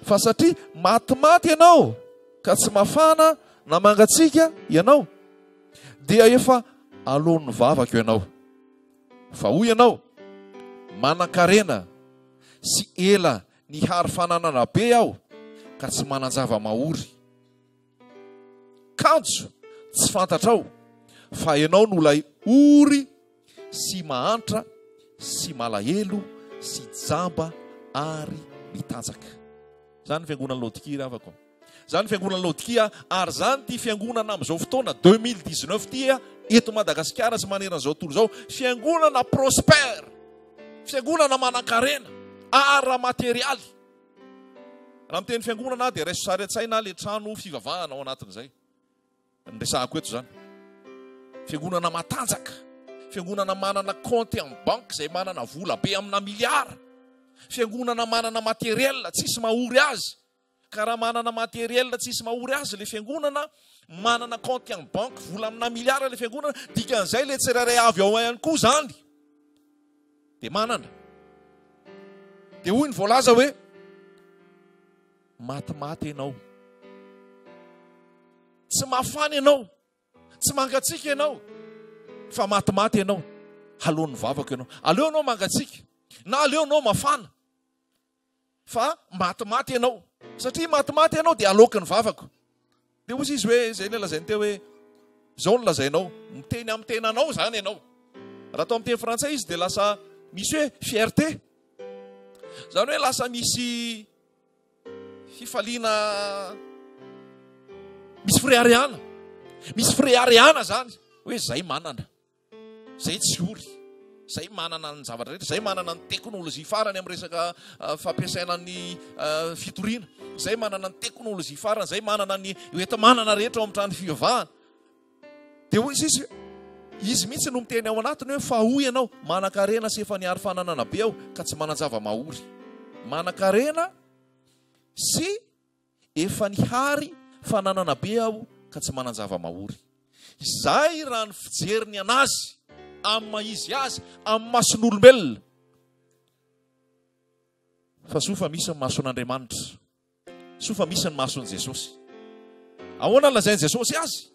Fa satria matimaty ianao ka tsy mafana na mangatsiaka ianao, dia efa aloan'ny vavako ianao. Fa hoy ianao, Manan-karena sy ela nihary fananana be aho ka tsy manan-java-mahory. Kanjo tsy fantatrao fa ianao no ilay ory sy mahantra sy malahelo sy jamba ary mitanjaka. Izany ny fiangonan'i Laodikia ry havako. Izany ny fiangonan'i Laodikia ary izany ity fiangonana amin'izao fotoana 2019 ity eto Madagasikara sy manerana izao tontolo izao. Fiangonana prospère, fiangonana manankarena ara-materialy. Raha miteny fiangonana aho dia raiso sary an-tsaina ilay trano fivavahana ao anatin'izay. Ny resahako eto izany. Fiangonana matanjaka, fiangonana manana compte en banque izay manana vola be amina miliara, fiangonana manana matériel tsisy mahory azy. Ka raha manana matériel tsisy mahory azy ilay fiangonana, manana compte en banque vola amina miliara ilay fiangonana, dikan'izay ilay tsirairay avy ao ihany koa izany dia manana. Dia hoy ny voalaza hoe matimaty ianao. Tsy mafana ianao, tsy mangatsiaka ianao, fa matimaty ianao. Haloan'ny vavako ianao. Aleo ianao mangatsiaka na aleo ianao mafana fa matimaty ianao. Satria matimaty ianao dia aloaky ny vavako. Dia hoy izy hoe, izay ilay lazainy teo hoe, izao no lazainao, miteny amin'ny tenanao izany ianao. Raha atao amin'ny teny frantsay izy dia lasa misy hoe fierté. Izany hoe lasa misy fifaliana, misy fireharehana. Misy fireharehana izany hoe izay manana. Zay tsy ory, zay manana ny zavatra rehetra, zay manana ny teknolojia farany amin'ny resaka ah, fampiasaina ny ah, fitoriana, zay manana ny teknolojia farany, zay manana ny hoenti-manana rehetra ao amin'ny trano fivavahana. Dia hoy izy, izy mihitsy no miteny ao anatiny hoe fa hoy ianao, manan-karena sy efa niary fananana be aho ka tsy manan-java-mahory. Manan-karena sy Efa nihary fananana be aho ka tsy manan-java-mahory. Izay raha ny fijeriny anazy amin'ny maha izy azy amin'ny mason'olombelona. Fa soa fa misy ny mason'Andriamanitra. Soa fa misy ny mason'i Jesosy. Ahoana ny lazain'i Jesosy azy?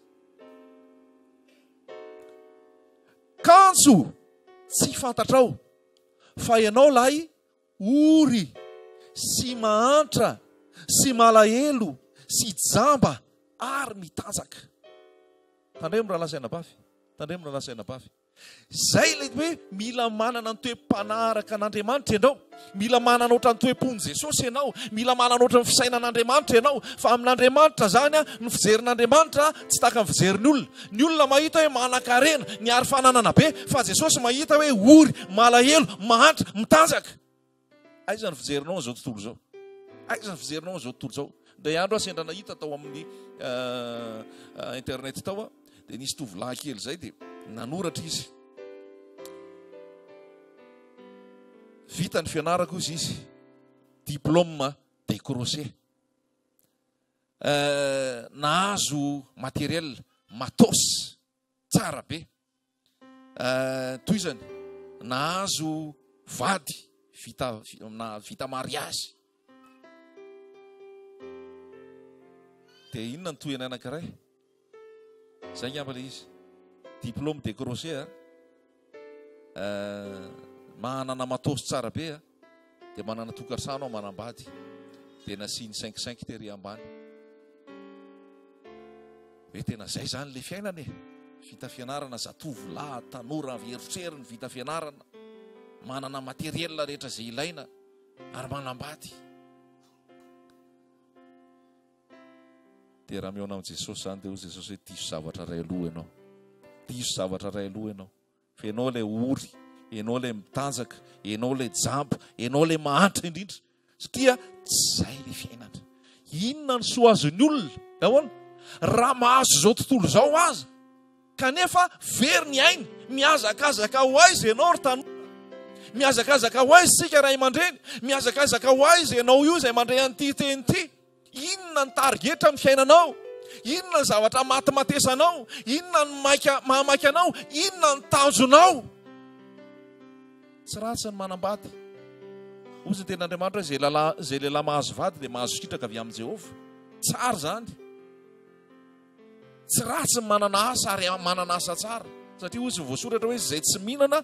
Kanjo tsy fantatrao fa ianao lahy Ory sy mahantra sy malahelo sy jamba ary mitanjaka. Tandremo rahalahy sy anabavy. Tandremo rahalahy sy anabavy. Izay ilay hoe mila manana ny toe-panahy araka an'Andriamanitra ianao. Mila manana ohatran'ny toe-pon'i Jesosy ianao. Mila manana ohatran'ny fisainan'Andriamanitra ianao. Fa amin'Andriamanitra izany, ny fijerin'Andriamanitra tsy tahaka ny fijerin'ny olona. Ny olona mahita hoe manan-karena, niary fananana be, fa Jesosy mahita hoe ory, malahelo, mahantra, mitanjaka. Aiza ny fijerinao an'izao tontolo izao? Aiza ny fijerinao an'izao tontolo izao? Indray andro aho sendra nahita tao amin'ny euh, euh, internet tao aho, dia nisy tovolahy kely izay dia nanoratra izy. Vita ny fianarako izy izy, diplôme décroché. Eh, nahazo matériel, matos, tsara be. Eh, tohizany, nahazo vady vita, na vita mariazy. Dia inona ny tohiny anankiray? Zay angamba ilay izy. Diplôme décroché a. Eh, manana matos tsara be a. Dia manana tokantrano aho manambady. Dia nasiany cinq cinq tery ambany. Hoe tena zay zany le fiainana e. Vita fianarana zatovo lahy tanora avy erotreriny vita fianarana. Manana matériel rehetra zay ilaina ary manambady. Dia raha mihaona amin'i Jesosy izany dia hoy Jesosy hoe diso zavatra iray aloha ianao. Diso zavatra iray aloha ianao. Fa ianao ilay ory, ianao ilay mitanjaka, ianao ilay jamba, ianao ilay mahantra indrindra. Satria tsy izay ilay fiainana. Inona ny soa azon'ny olona? Ahoana? Raha mahazo izao tontolo izao aza, Kanefa very ny ainy. Mihazakazaka ho aiza ianao ry tanora? Mihazakazaka ho aiza isika ray aman-dreny? Mihazakazaka ho aiza ianao io izay mandre an'ity teny ity? Inona ny tarigetra amin'ny fiainanao? Inona ny zavatra matimatesanao? Inona ny maika mahamaika anao? Inona ny tanjonao? Tsy ratsy ny manambady. Hoy ny tenin'Andriamanitra hoe izay lehilahy mahazo vady dia mahazo sitraka avy amin'i Jehovah. Tsara izany. Tsy ratsy ny manana asa ary manana asa tsara. Satria hoy izy voasoratra hoe izay tsy mihinana,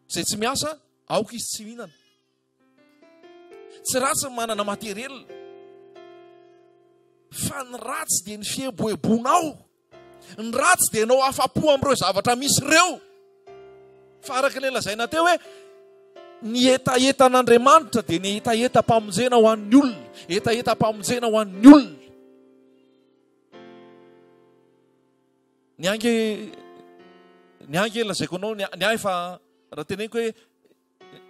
izay tsy miasa, Aoka izy tsy mihinana. Tsy ratsy ny manana matériel. Fa ny ratsy dia ny fieboebonao. Ny ratsy dia ianao afa-po amin'ireo zavatra misy ireo. Fa araka ilay lazaina teo hoe ny hetahetan'Andriamanitra dia ny hetahetam-pamonjena ho an'ny olona, hetahetam-pamonjena ho an'ny olona. Ny ahy nge ny ahy nge lazaiko anao ny ahy fa raha teneniko hoe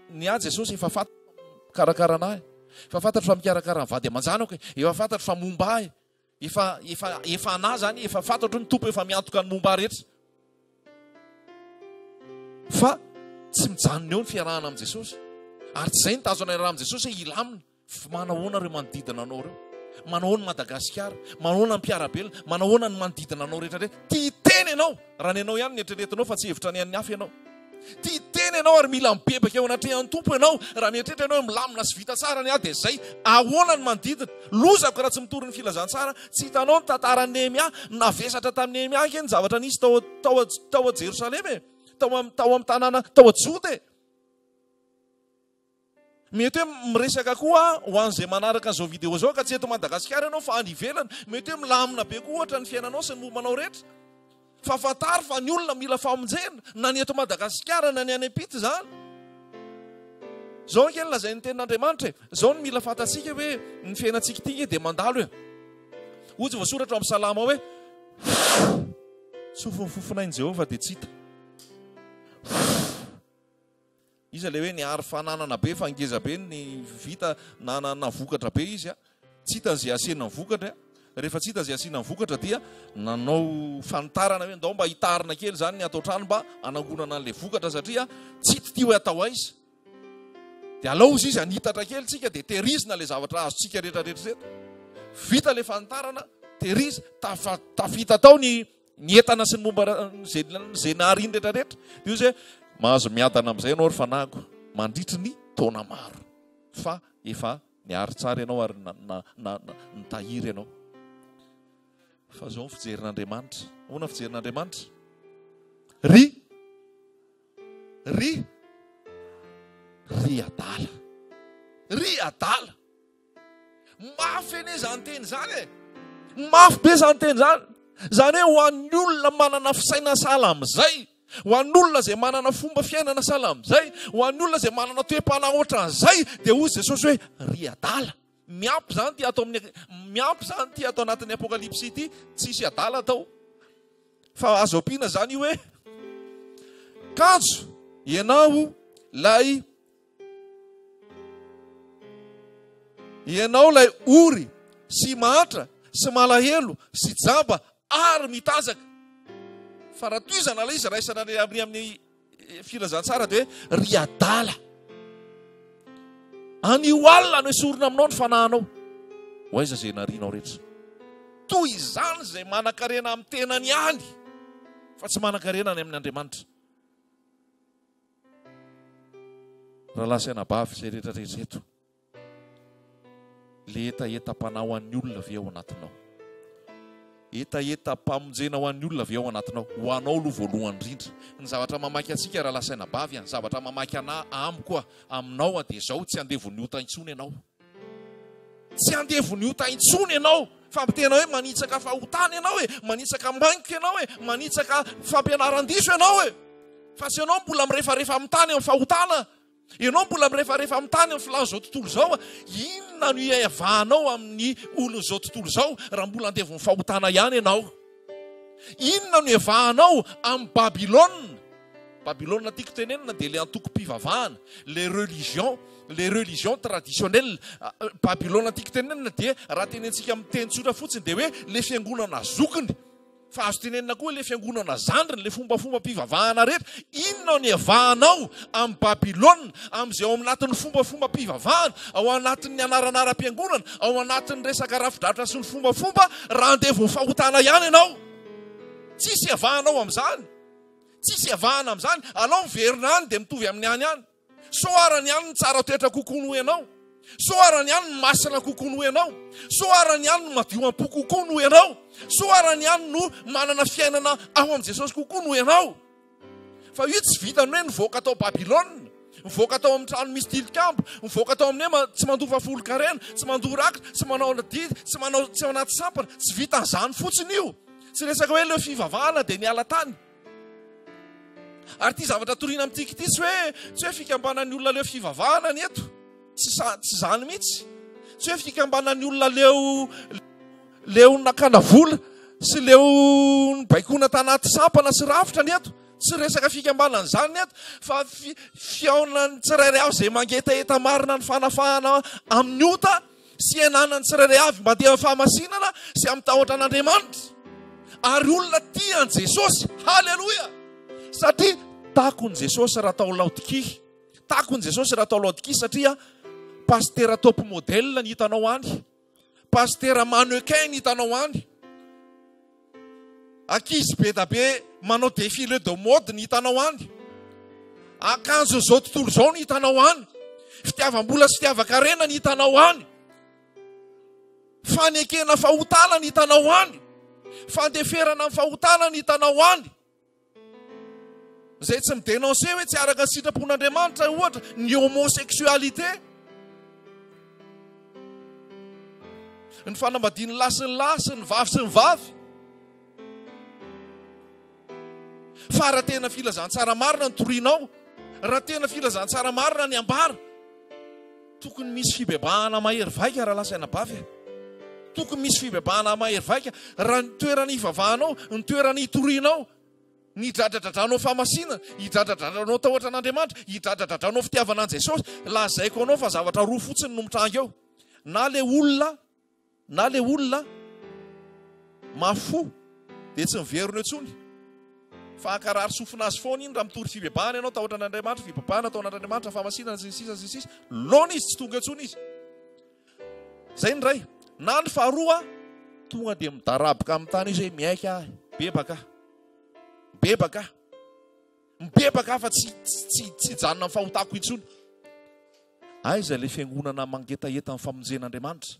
Ny ahy Jesosy efa fantatro fa mikarakara an'ahy, efa fantatro fa mikarakara ny vady aman-janako e, efa fantatro fa momba ahy, efa efa efa an'ahy zany, efa fantatro ny Tompo efa miantoka ny momba ahy rehetra. Fa tsy mijanona eo ny fiarahana amin'i Jesosy. Ary tsy izay ny tanjona iarahana amin'i Jesosy hoe hilamina. Fa manahoana ireo manodidina anao ireo? Manahoana Madagasikara? Manahoana ny mpiara-belona? Manahoana ny manodidina anao rehetra rehetra? Tia tena ianao raha ny anao ihany no eritreretinao fa tsy hevitra ny an'ny hafa ianao. Tia tena ianao ary mila mibebaka eo anatrehan'ny Tompo ianao. Raha mieritreritra ianao hoe milamina sy vita tsara ny ahy dia izay. Ahoana ny manodidina? Lozako raha tsy mitory ny filazantsara. Tsy hitanao ny tantaran'i Nehemia? Navesatra tamin'i Nehemia ange ny zavatra nisy tao tao tao Jerosalema e. Tao amin'ny tao amin'ny tanàna tao Joda e. Mety hoe miresaka koa ho an'izay manaraka an'izao vidéo izao ka tsy eto Madagasikara ianao fa any ivelany. Mety hoe milamina be koa ohatra ny fiainanao sy ny momba anao rehetra. Fa fantaro fa ny olona mila famonjena na ny eto Madagasikara na ny any am-pita izany. Izao ange no lazain'ny tenin'Andriamanitra e. Izao no mila fantatsika hoe ny fiainantsika ity ange dia mandalo e. Hoy tsy voasoratra ao amin'ny Salamo ao hoe Tsofin'ny fofonain'i Jehovah dia tsy hita. Iza ilay hoe niary fananana be fa ngeza be ny vita na na vokatra be izy a. Tsy hitany izay asiana ny vokatra. Rehefa tsy hita izay asiana ny vokatra dia nanao fanitarana hoe ndao mba hitarina kely izany ny ato an-trano mba hanangonana an'ilay vokatra satria tsy hita ity hoe atao aiza. Dia alao izy izy hanitatra kely tsika dia tehirizina ilay zavatra azontsika rehetra rehetra ireto. Vita ilay fanitarana, tehiriza, tafa tafita tao ny Ny entana sy ny momba izay izay nahariany rehetra rehetra. Dia hoy izy hoe, mahazo miadana amin'izay ianao ry fanahiko mandritry ny taona maro. Fa efa niary tsara ianao ary na, na, na, na, nitahiry ianao. Fa izao ny fijerin'Andriamanitra. Ahoana ny fijerin'Andriamanitra? Ry ry ry adala. Ry adala. Mafy anie izany teny izany e! Mafy be izany teny izany. Izany hoe ho an'ny olona manana fisainana sahala amin'izay, ho an'ny olona izay manana fomba fiainana sahala amin'izay, ho an'ny olona izay manana toe-panahy ohatran'izay, dia hoy Jesosy hoe, ry adala. Miampy izany ity ato amin'ny miampy izany ity ato anatin'ny Apokalypsy ity, tsisy adala tao. Fa azo ampiana izany io hoe, kanjo ianao ilay Ianao ilay ory sy mahantra sy malahelo sy jamba ary mitanjaka. Fa raha tohizana ilay izy raisana any amin'ny amin'ny eh, filazantsara dia hoe ry adala. Anio alina no esorina aminao ny fanahinao. Ho aiza izay narianao rehetra? Toy izany izay manan-karena amin'ny tenany ihany fa tsy manan-karena any amin'Andriamanitra. Rahalahy sy anabavy izay rehetra rehetra eto, le hetahetam-panahy ho an'ny olona ve ao anatinao? Hetahetam-pamonjena ho an'ny olona ve ao anatinao? Ho anao aloha voalohany indrindra. Ny zavatra mamaky antsika rahalahy sy anabavy, ny zavatra mamaky anà amiko a, aminao a, dia izao, tsy andevon'ny ota intsony ianao. Tsy andevon'ny ota intsony ianao fa tena hoe manitsaka fahotana ianao e, manitsaka maingoka ianao e, manitsaka fampianaran-diso ianao e. Fa tsy ianao mbola mirefarefa amin'ny tany amin'ny fahotana, ianao mbola mirefarefa amin'ny tany amin'ny filàn'izao tontolo izao. Inona no iavahanao amin'ny olon'izao tontolo izao raha mbola andevon'ny fahotana ihany ianao? Inona no iavahanao amin'i Babylona? Babylona tiako tenenina dia ilay antokom-pivavahana, les religions, les religions traditionnelles. Babylona tiako tenenina dia raha tenentsika amin'ny teny tsotra fotsiny dia hoe ilay fiangonana zokiny. Fa azo tenenina koa ilay fiangonana zandriny, ilay fombafombam-pivavahana rehetra. Inona no iavahanao amin'i Babylona, amin'izay ao anatin'ny fombafombam-pivavahana, ao anatin'ny anaranaram-piangonana, ao anatin'ny resaka rafidrafitra sy ny fombafomba, raha andevon'ny fahotana ihany ianao? Tsisy iavahanao amin'izany. Tsisy iavahana amin'izany. Alao miverina any dia mitovy amin'ny any ihany. Sao ara ny any no tsara toetra kokoa noho ianao. Sao ara ny any no masina kokoa noho ianao. Sao ara ny any no madio am-po kokoa noho ianao. Sao ara ny any no manana fiainana ao amin'i Jesosy kokoa noho ianao. Fa io tsy vitan'ny hoe nivoaka tao Babylona. Mivoaka tao amin'ny trano misy tilikambo, mivoaka tao amin'ny hoe tsy mandoa fahafolonkarena, tsy mandoa rakitra, tsy manao adidy, tsy manao tsy ao anaty sampana, tsy vitan'izany fotsiny io. Tsy resaka hoe leo fivavahana dia niala tany. Ary ity zavatra toriana amintsika ity tsy hoe tsy hoe fikambanan'ny olona leo fivavahana ny eto. Tsy tsy izany mihitsy. Tsy hoe fikambanan'ny olona leo leo nakana vola sy leo nibaikoana tanaty sampana sy rafitra ny eto. Tsy resaka fikambanana izany ny eto fa fihaonan'ny tsirairay avy izay mangetaheta marina ny fanafahana amin'ny ota sy hiainanan'ny tsirairay avy mandeha amin'ny fahamasinana sy amin'ny tahotra an'Andriamanitra. Ary olona tia an'i Jesosy. Haleloia! Satria takon'i Jesosy raha tao Laodikia. Takon'i Jesosy raha tao Laodikia satria pasitera top modèle ny hitanao any. Pasitera mannequin ny hitanao any. Ankizy be da be manao défilé de mode ny hitanao any. Akanjon'izao tontolo izao ny hitanao any. Fitiavam-bola sy fitiavan-karena ny hitanao any. Fanekena fahotana ny hitanao any. Fandeferana amin'ny fahotana ny hitanao any. Izay tsy mi-dénoncer hoe tsy araka ny sitrapon'Andriamanitra ohatra ny homosexualité. Ny fanambadian'ny lahy sy ny lahy sy ny vavy sy ny vavy. Fa raha tena filazantsara marina ny torianao, raha tena filazantsara marina ny ambara, Tokony misy fibebahana mahery vaika rahalahy sy anabavy e. Tokony misy fibebahana mahery vaika raha ny toerana hivavahanao, ny toerana hitorianao, ny hidradradradranao fahamasinana, hidradradradranao tahotra an'Andriamanitra, hidradradradranao fitiavana an'i Jesosy. Lazaiko anao fa zavatra roa fotsiny no mitranga eo. Na le olona Na le olona mafy fo dia tsy miverina eo intsony fa hankarary sofina azy foana iny raha mitory fibebahana ianao, tahotra an'Andriamanitra, fibebahana atao an'Andriamanitra, fahamasinana sy ny sisa sy ny sisa, laona izy tsy tonga eo intsony izy. Zay ny iray. Na ny faharoa tonga dia midaraboka amin'ny tany izy hoe miaiky aho, bebaka aho. Bebaka aho. Mibebaka aho fa tsy tsy tsy hijanona amin'ny fahotako intsony. Aiza ilay fiangonana mangetaheta ny famonjen'Andriamanitra?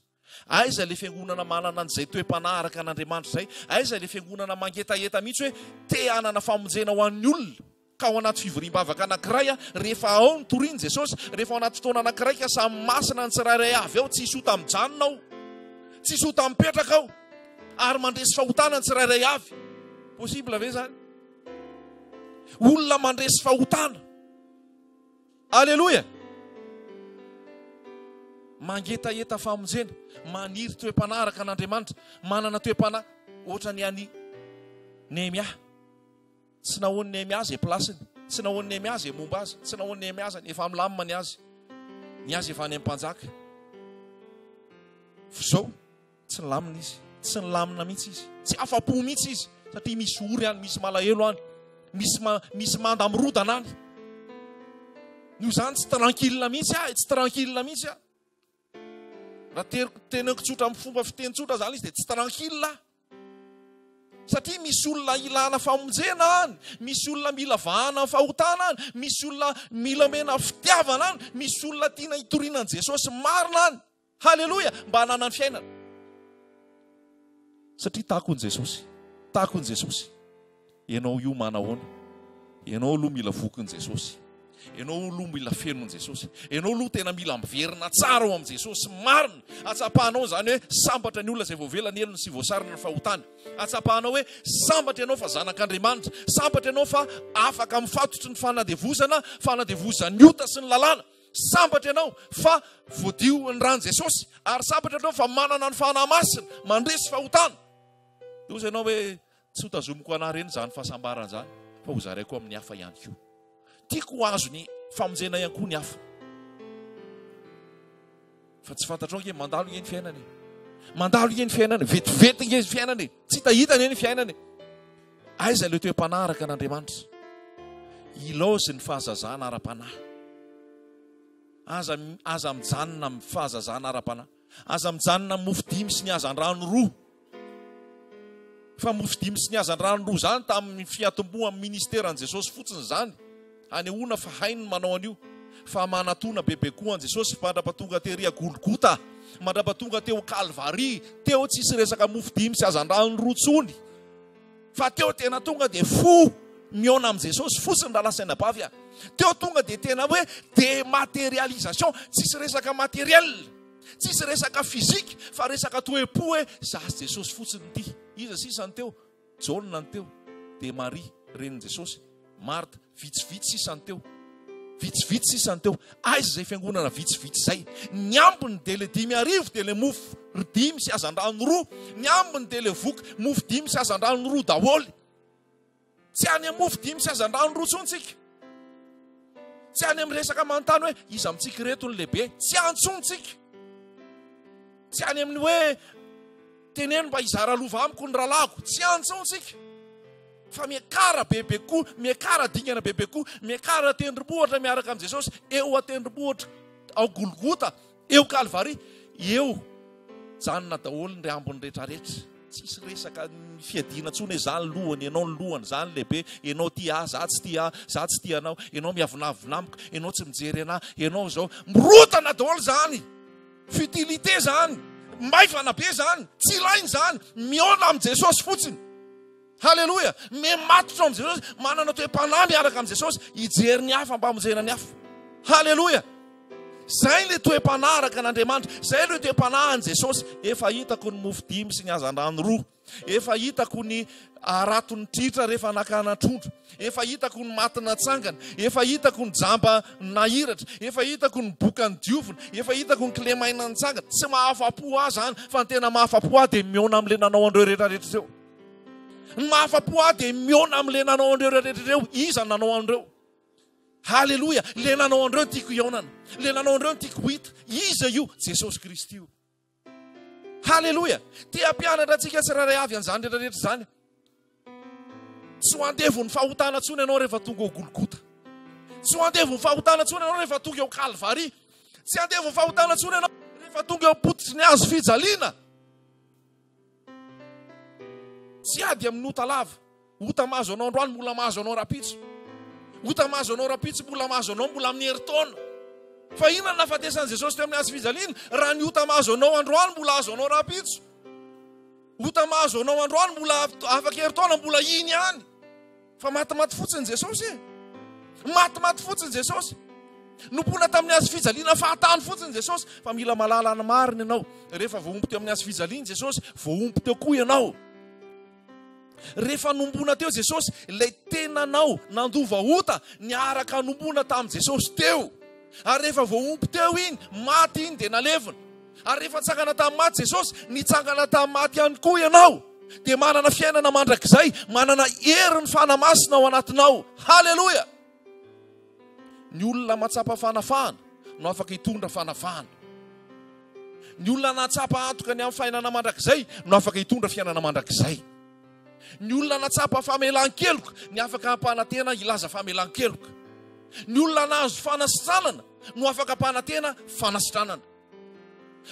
Aiza ilay fiangonana manana an'izay toe-panahy araka an'Andriamanitra izay? Aiza ilay fiangonana mangetaheta mihitsy hoe te hanana famonjena ho an'ny olona? Ka ao anaty fivoriam-bavaka anankiray, rehefa ao ny torian'i Jesosy, rehefa ao anaty fotoana anankiray ka samy masina ny tsirairay avy ao, tsisy ota mijanona ao, tsisy ota mipetraka ao, ary mandresy fahotana ny tsirairay avy. Possible ve izany? Olona mandresy fahotana. Aleloia! Mangetaheta famonjena, maniry toe-panahy araka an'Andriamanitra, manana toe-panahy ohatra ny an'i Nehemia. Tsy nahoan'i Nehemia izay place-ny, tsy nahoan'i Nehemia izay momba azy, tsy nahoan'i Nehemia izany, efa milamina ny azy. Ny azy efa any amin'ny mpanjaka. F'izao, Tsy nilamina izy. Tsy nilamina mihitsy izy. Tsy afa-po mihitsy izy. Satria misy ory any, misy malahelo any. Misy, ma, misy manda mirodana any. Noho izany tsy tranquille mihitsy aho, tsy tranquille mihitsy aho. Raha teriko, teneniko tsotra amin'ny fomba fiteny tsotra izany izy dia tsy tranquille aho. Satria misy olona ilana famonjena any, misy olona mila vahana amin'ny fahotana any, misy olona mila omena fitiavana any, misy olona tiana hitoriana an'i Jesosy marina any. Haleloia! Mba hananany fiainana. Satria takon'i Jesosy. Takon'i Jesosy. Ianao io manahoana? Ianao aloha mila vokin'i Jesosy. Ianao aloha mila fenon'i Jesosy. Ianao aloha tena mila miverina tsara ao amin'i Jesosy marina. Hatsapahanao izany hoe sambatra ny olona izay voavela ny helony sy voasarona ny fahotany. Hatsapahanao hoe sambatra ianao fa zanak'Andriamanitra. Sambatra ianao fa afaka amin'ny fatotry ny fanandevozana, fanandevozan'ny ota sy ny lalàna. Sambatra ianao fa voadio ny ran'i Jesosy ary sambatra ianao fa manana ny Fanahy Masina, mandresy fahotana. Dia hoy ianao hoe tsy ho tazomiko anah ireny izany fahasambarana izany fa ho zaraiko amin'ny hafa ihany koa. Tiako ho azo ny famonjena ihany koa ny hafa. Fa tsy fantatrao ange mandalo ange ny fiainana e. Mandalo ange ny fiainana, vetivety ange ny fiainana e. Tsy hitahita anie ny fiainana e. Aiza ilay toe-panahy araka an'Andriamanitra? Ilaozy ny fahazazana ara-panahy. Aza aza mijanona amin'ny fahazazana ara-panahy. Aza mijanona amin'ny mofo dimy sy ny hazandrano roa. Fa mofo dimy sy ny hazandrano roa izany tamin'ny fiatombohan'ny ministeran'i Jesosy fotsiny izany. Hanehoana fa hainy ny manao an'io. Fa manatona bebe koa an'i Jesosy mandrapatonga tery a Golgota, mandrapatonga teo Kalvary, teo tsisy resaka mofo dimy sy hazandrano roa tsony. Fa teo tena tonga dia fo. Mihaona amin'i Jesosy fotsiny rahalahy sy anabavy a. Teo tonga dia tena hoe dématérialisation, tsisy resaka matériel, tsisy resaka physique fa resaka toe-po hoe za sy Jesosy fotsiny ity. Iza sisa ny teo? Jaona ny teo, dia Maria renin'i Jesosy, Marta, vitsivitsy sisa ny teo. Vitsivitsy sisa ny teo. Aiza izay fiangonana vitsivitsy izay? Ny ambiny dia le 5000 dia le mofo dimy sy hazandrano roa. Ny ambiny dia le voky mofo dimy sy hazandrano roa daholo. Tsy any amin'ny mofo dimy sy hazandrano roa intsony tsika. Tsy any amin'ny resaka manontany hoe iza amintsika ireto ny lehibe. Tsy any intsony tsika. Tsy any amin'ny hoe teneno mba hizara lova amiko ny rahalahiko. Tsy any intsony tsika. Fa miakara bebe koa, miakara dingana bebe koa, miakara tendrombohitra miaraka amin'i Jesosy eo an-tendrombohitra ao Golgota. Eo Kalvary, eo janona daholo ny ambiny rehetrarehetra. Tsisy resaka ny fiadiana intsony hoe za ny lohany, ianao ny lohany, za ny lehibe, ianao tia ahy, za tsy tia ahy, za tsy tia anao, ianao miavonavona amiko, ianao tsy mijery anah, ianao izao. Mirotana daholo izany. Futilité izany. Maivana be izany. Tsy ilaina izany. Mihaona amin'i Jesosy fotsiny. Haleloia! Miha matotra ao amin'i Jesosy, manana toe-panahy miaraka amin'i Jesosy, hijery ny hafa mba hamonjena ny hafa. Haleloia! Izay ilay toe-panahy araka an'Andriamanitra, izay ilay toe-panahy an'i Jesosy. Efa hitako ny mofo dimy sy ny hazandrano roa. Efa hitako ny haraton'ny tritra rehefa nakana trondro. Efa hitako ny maty natsangana, efa hitako ny jamba nahiratra, efa hitako ny boka nodiovina, efa hitako ny kilemaina nitsangana. Tsy mahafa-po ahy izany, fa ny tena mahafa-po ahy dia mihaona amin'ilay nanao an'ireo rehetra rehetra ireo. Ny mahafa-po ahy dia mihaona amin'ilay nanao an'ireo rehetra ireo. Iza no nanao an'ireo? Haleloia! Ilay nanao an'ireo no tiako hihaonana. Ilay nanao an'ireo no tiako ho hita. Iza io? Jesosy Kristy io. Haleloia! Te hampianatra antsika tsirairay avy an'izany rehetra rehetra izany. Tsy ho andevon'ny fahotana intsony ianao rehefa tonga ao Golgota. Tsy ho andevon'ny fahotana intsony ianao rehefa tonga eo Kalvary. Tsy andevon'ny fahotana intsony ianao rehefa tonga eo am-pototry ny hazo fijaliana. Tsy ady amin'ny ota lava. Ota mahazo anao androany mbola mahazo anao rahampitso. Ota mahazo anao rahampitso mbola mahazo anao mbola amin'ny herintaona. Fa inona no nahafatesan'i Jesosy teo amin'ny hazo fijaliana raha ny ota mahazo anao androany mbola azo anao rahampitso? Ota mahazo anao androany mbola afaka herintaona mbola iny ihany. Fa matimaty fotsiny Jesosy e. Matimaty fotsiny Jesosy. Nompoina tamin'ny hazo fijaliana fahatany fotsiny Jesosy. Fa mila mahalala ny marina ianao. Rehefa voahombo teo amin'ny hazo fijaliana Jesosy, voahombo teo koa ianao. Rehefa nombona teo Jesosy, ilay tenanao nandova ota niaraka nombona tamin'i Jesosy teo. Ary rehefa voahombo teo iny, maty iny dia nalevina. Ary rehefa nitsangana tamin'ny maty Jesosy, nitsangana tamin'ny maty ihany koa ianao. Dia manana fiainana mandrakizay, manana herin'ny Fanahy Masina ao anatinao. Haleloia! Ny olona mahatsapa fanafahana no afaka hitondra fanafahana. Ny olona nahatsapa antoka ny amin'ny fainana mandrakizay no afaka hitondra fiainana mandrakizay. Ny olona nahatsapa famelan-keloka ny afaka hampanantena hilaza famelan-keloka. Ny olona nahazo fanasitranana no afaka hampanantena fanasitranana.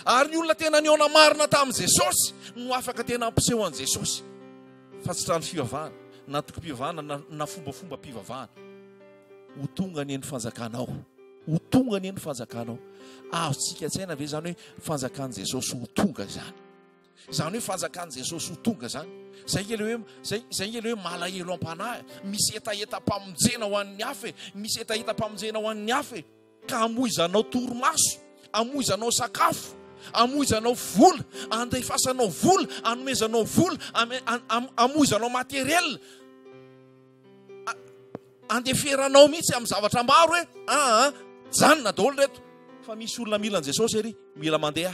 Ary ny olona tena nihaona marina tamin'i Jesosy no afaka tena hampiseho an'i Jesosy. Fa tsy trano fivavahana, na tokom-pivavahana, na, na fombafomba-pivavahana. Ho tonga anie ny fanjakanao. Ho tonga anie ny fanjakanao. Azontsika an-tsaina ve izany hoe fanjakan'i Jesosy ho tonga izany? Izany hoe fanjakan'i Jesosy ho tonga izany. Izay nge le hoe izay izay nge le hoe malahelo am-panahy. Misy hetahetam-pamonjena ho an'ny hafa e. Misy hetahetam-pamonjena ho an'ny hafa e. Ka amoizanao torimaso, amoizanao sakafo, amoizanao vola, andefasanao vola, anomezanao vola, amoizanao matériel, andeferanao mihitsy amin'ny zavatra maro hoe aa janona daholo reto fa misy olona mila an'i Jesosy ery, mila mandeha.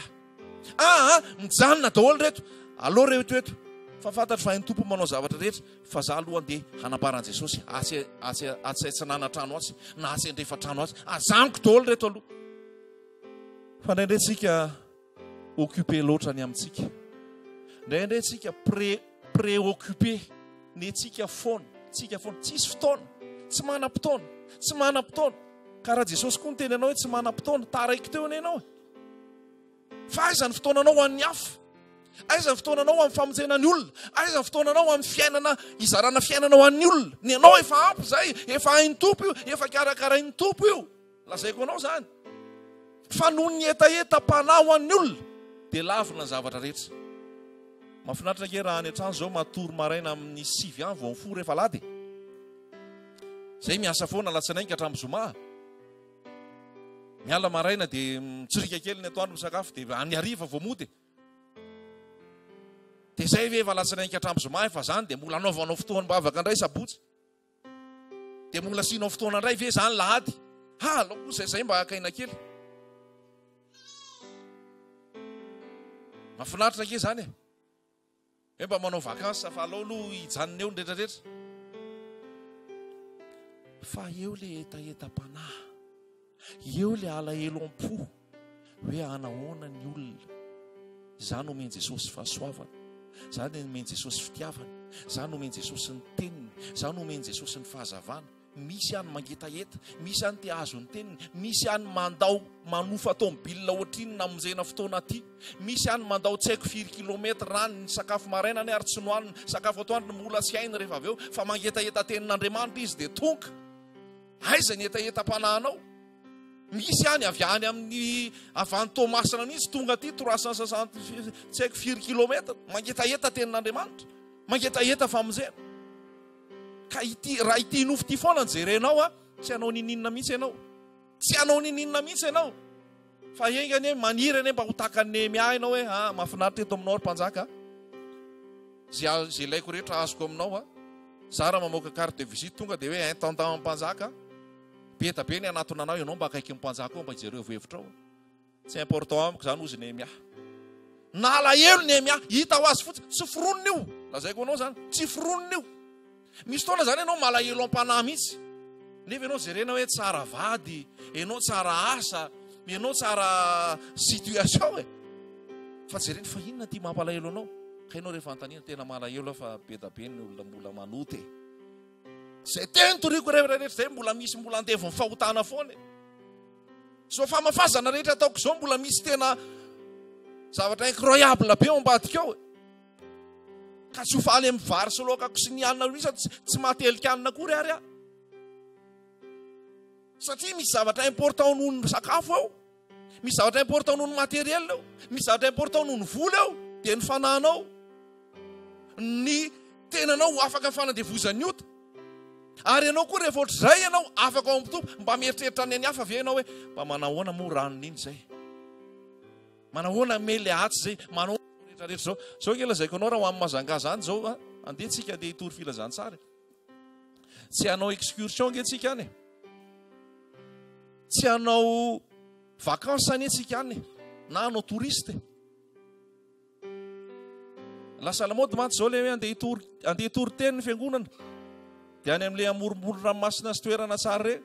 Aa mijanona daholo reto, aleo reto eto fa fantatro fa hain'ny Tompo manao zavatra rehetra. Fa za aloha andeha hanambara an'i Jesosy atsy atsy atsy atsinanantrano atsy na atsy andrefantrano atsy. Azaniko daholo reto aloha. Fa indraindray tsika occupé loatra ny amintsika. Indraindray tsika pré préoccupé ny tsika foana, tsika foana, tsisy fotoana, tsy manam-potoana, tsy manam-potoana. Ka raha Jesosy koa niteny anao hoe tsy manam-potoana, taraiky teo anie ianao e. Fa aiza ny fotoananao ho an'ny hafa? Aiza ny fotoananao amin'ny famonjena ny olona? Aiza ny fotoananao amin'ny fiainana hizarana fiainana ho an'ny olona? Ny anao efa ampy izay, efa hain'ny Tompo io, efa karakarain'ny Tompo io. Lazaiko anao izany. Fa noho ny hetahetam-panahy ho an'ny olona, dia lavina ny zavatra rehetra. Mahafinaritra ange raha any an-trano izao matory maraina amin'ny sivy any vao mifoha rehefa alahady e. Zay miasa foana alatsinainy ka hatramin'ny zoma. Miala maraina dia mitsirika kely ny atoandro misakafo dia any hariva vao mody. Dia zay ve efa alatsinainy ka hatramin'ny zoma efa zany dia mbola anaovanao fotoam-bavaka indray sabotsy. Dia mbola asianao fotoana indray ve zany lahady? Ha, alao kosa izay mba haka aina kely. Mahafinaritra ange zany e. Hoe mba manao vacances fa alao aloha hijanona eo ny rehetra rehetra. Fa eo le hetahetam-panahy. Eo le alahelo am-po hoe anahoana ny olona. Za nomen'i Jesosy fahasoavana. Za nomen'i Jesosy fitiavana. Za nomen'i Jesosy ny teniny. Za nomen'i Jesosy ny fahazavana. Misy any mangetaheta, misy any te hahazo ny teniny, misy any mandao manofa tomobile ohatrinona namonjena fotoana aty, misy any mandao tsy haiko firy kilomètre any, ny sakafo maraina any ary tsy nohaniny, sakafo atoandro mbola tsy hainy rehefa avy eo fa mangetaheta tenin'Andriamanitra izy dia tonga. Aiza ny hetahetam-panahinao? Misy any avy any amin'ny avy any Toamasina mihitsy tonga aty 360 tsy haiko firy kilomètre, mangetaheta tenin'Andriamanitra, mangetaheta famonjena. Ka ity raha ity nofo ity foana no jerenao a, tsy hanao niniana mihitsy ianao. Tsy hanao niniana mihitsy ianao. Fa enga anie maniry anie mba ho tahaka an'i Nehemia ianao hoe ah mahafinaritra eto aminao ry mpanjaka. Zay zay ilaiko rehetra azoko aminao a. Za raha mamoaka carte de visite tonga dia hoe intendant mpanjaka. Be da be ny hanatona anao ianao mba akaikin'ny mpanjaka ao mba hijerevo hevitrao. Tsy important amiko izany hozy Nehemia. Nalahelo Nehemia, hita ho azy fotsiny, tsy foronina io. Lazaiko anao izany, tsy foronina io. Misy fotoana izany ianao malahelo am-panahy mihitsy. Nefa ianao jerena hoe tsara vady, ianao tsara asa, ianao tsara situation e. Fa jerena fa inona ity mampalahelo anao? Ka ianao rehefa anontaniana tena malahelo aho fa be da be ny olona mbola manota e. Izay teny toriko rehetra rehetra izay mbola misy mbola andevon'ny fahotana foana e. Izao famafazana rehetra ataoko izao mbola misy tena zavatra incroyable be ao ambadika ao e. Ka tsy ho faly amin'ny vary sy laokako sy ny hanina mihitsy aho, tsy mahatelika hanina akory ary aho. Satria misy zavatra important noho ny sakafo ao. Misy zavatra important noho ny matériel ao. Misy zavatra important noho ny vola ao. Dia ny fanahinao. Ny tenanao ho afaka ny fanandevozan'ny ota. Ary ianao koa rehefa ohatr'izay ianao afaka ao amin'ny Tompo, mba mieritreritra ny an'ny hafa ve ianao hoe mba manahoana moa ranony iny izay? Manahoana me le atsy izay? Manao rehetra rehetra izao. Izao ange lazaiko anao raha ho any Mazanga zany izao, a, andeha tsika andeha hitory filazantsara. Tsy hanao excursion ange tsika any. Tsy hanao vacances anie tsika any na hanao touriste. Lasa lamaody mantsy izao ilay hoe andeha hitory andeha hitory teny ny fiangonana. Dia any amin'ilay amorom-boron-dranomasina sy toerana tsara ireny.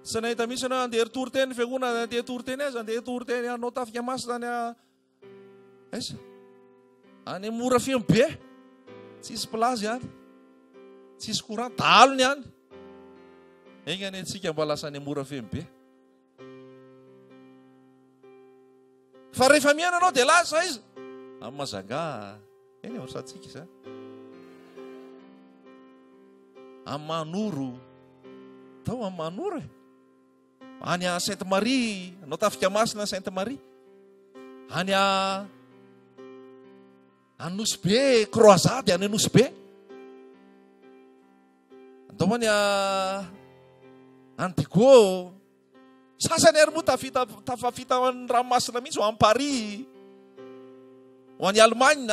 Tsy nahita mihitsy ianao andeha hitory teny ny fiangonana, andeha hitory teny aiza, andeha hitory teny hanao tafika masina any a aiza? Any Morafeno be. Tsisy plage any. Tsisy courant, dahalo ny any. Enga anie tsika mba lasa any Morafeno be. Fa rehefa mihaino ianao dia lasa aiza? Amin'ny Mazanga. Eny ohatrantsika izany. Amin'ny Manoro. Tao amin'ny Manoro e. Any a Sainte Marie, anao tafika masina Sainte Marie. Any a Anosy Be, croisade any Anosy Be. Andao any a any Digo. Sasany ary moa tafita tafafita ho any ranomasina mihitsy, ho any Paris, ho any Allemagne,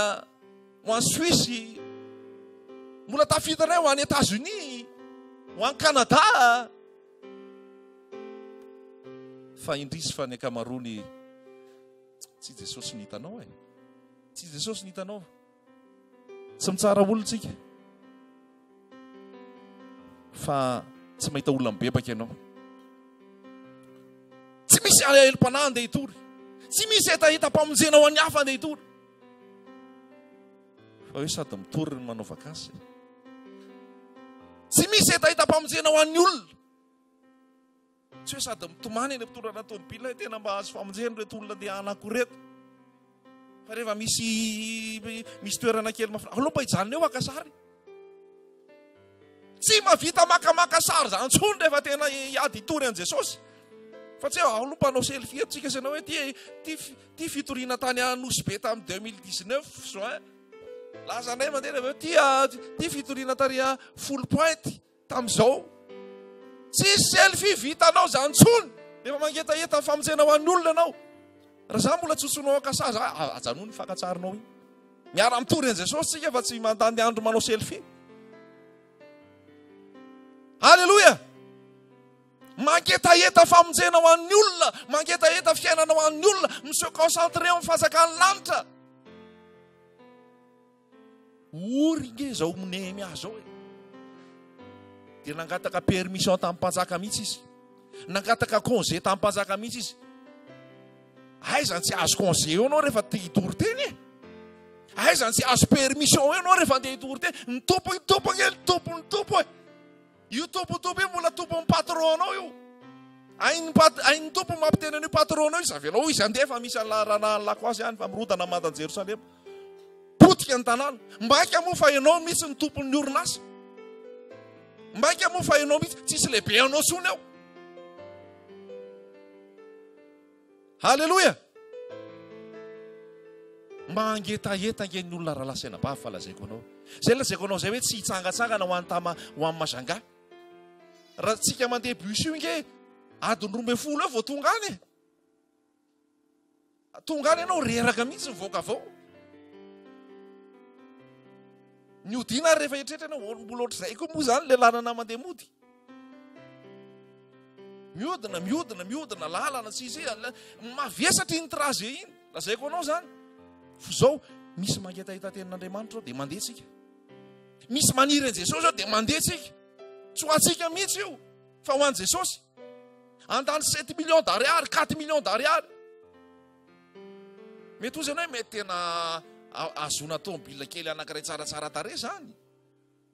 ho any Suisse. Mbola tafita indray ho any États-Unis, ho any Canada. Fa indrisy fa ny ankamaroany tsy Jesosy no hitanao e. Tsy Jesosy no hitanao. Tsy mitsara olona tsika. Fa tsy mahita olona mibebaka ianao. Tsy misy alahelom-panahy andeha hitory. Tsy misy hetahetam-pamonjena ho an'ny hafa andeha hitory. Fa hoe sady mitory no manao vakansy. Tsy misy hetahetam-pamonjena ho an'ny olona. Tsy hoe sady mitomany eny am-pitondrana tomobile hoe tena mba azo famonjena ireto olona andeha hanako ireto. Fa rehefa misy misy toerana kely mafina, aleo mba hijanona eo haka sary. Tsy mahavita makamaka sary zany intsony rehefa tena hiady hitory an'i Jesosy. Fa tsy hoe aleo mpanao selfie eto tsika sy ianao hoe ty ty ty fitoriana tany Anosy be tamin'ny 2019 juin. Lasa indray mandeha rehefa ty ty fitoriana tary Foulpointe. Tamin'izao. Tsisy selfie vitanao zany intsony. Efa mangetaheta ny famonjena ho an'ny olona ianao. Raha za mbola tsy hotsoinao akasa za, ajanony ny fakatsarinao iny. Miara-mitory an'i Jesosy tsika fa tsy mandany andro manao selfie. Alléluia! Mangetaheta famonjena ho an'ny olona, mangetaheta fiainana ho an'ny olona, mi-se concentrer amin'ny fanjakan'ny lanitra. Ory nge izao Nehemia izao e. Dia nangataka permission tamin'ny mpanjaka mihitsy izy. Nangataka congé tamin'ny mpanjaka mihitsy izy. Aiza tsy azo congé eo ianao rehefa te hitory teny e? Aiza tsy azo permission eo ianao rehefa andeha hitory teny? Ny tompo, ny tompo ange, ny tompo, ny tompo e. Io tompo tompo io mbola tompon'ny patron anao io. Hain'ny pat, hain'ny tompo mampiteny an'io patron anao izy, avelao izy handeha fa misy an'la rahalahin'ny lakoasy any fa mirodana mandan'i Jerosalema. Potika ny tanàna. Maika moa fa ianao mihitsy ny tompon'ny orinasa. Maika moa fa ianao mihitsy, tsisy lehibe anao tsony ao. Haleloia! Mangetaheta ange ny olona rahalahy sy anabavy fa lazaiko anao. Izay lazaiko anao izay hoe tsy hitsangatsangana ho any Tama ho any Majunga. Raha tsika mandeha bus io nge adiny 12 eo vao tonga any e. Tonga any ianao reraka mihitsy mivoaka avy ao. Ny hodiana ary rehefa eritreritra ianao mbola ohatr'izay koa moa izany le lalana mandeha mody. Mihodina, mihodina, mihodina, lalana tsisy mavesatra iny trajet iny. Lazaiko anao izany. Fa izao misy mangetaheta tenin'Andriamanitra ao dia mandeha tsika. Misy maniry an'i Jesosy ao dia mandeha tsika. Tsy ho antsika mihitsy io fa ho an'i Jesosy. Andany 7 millions d'ariary, 4 millions d'ariary. Mety ho izany hoe mety tena ahazoana tomobile kely anankiray tsaratsara tarehy izany.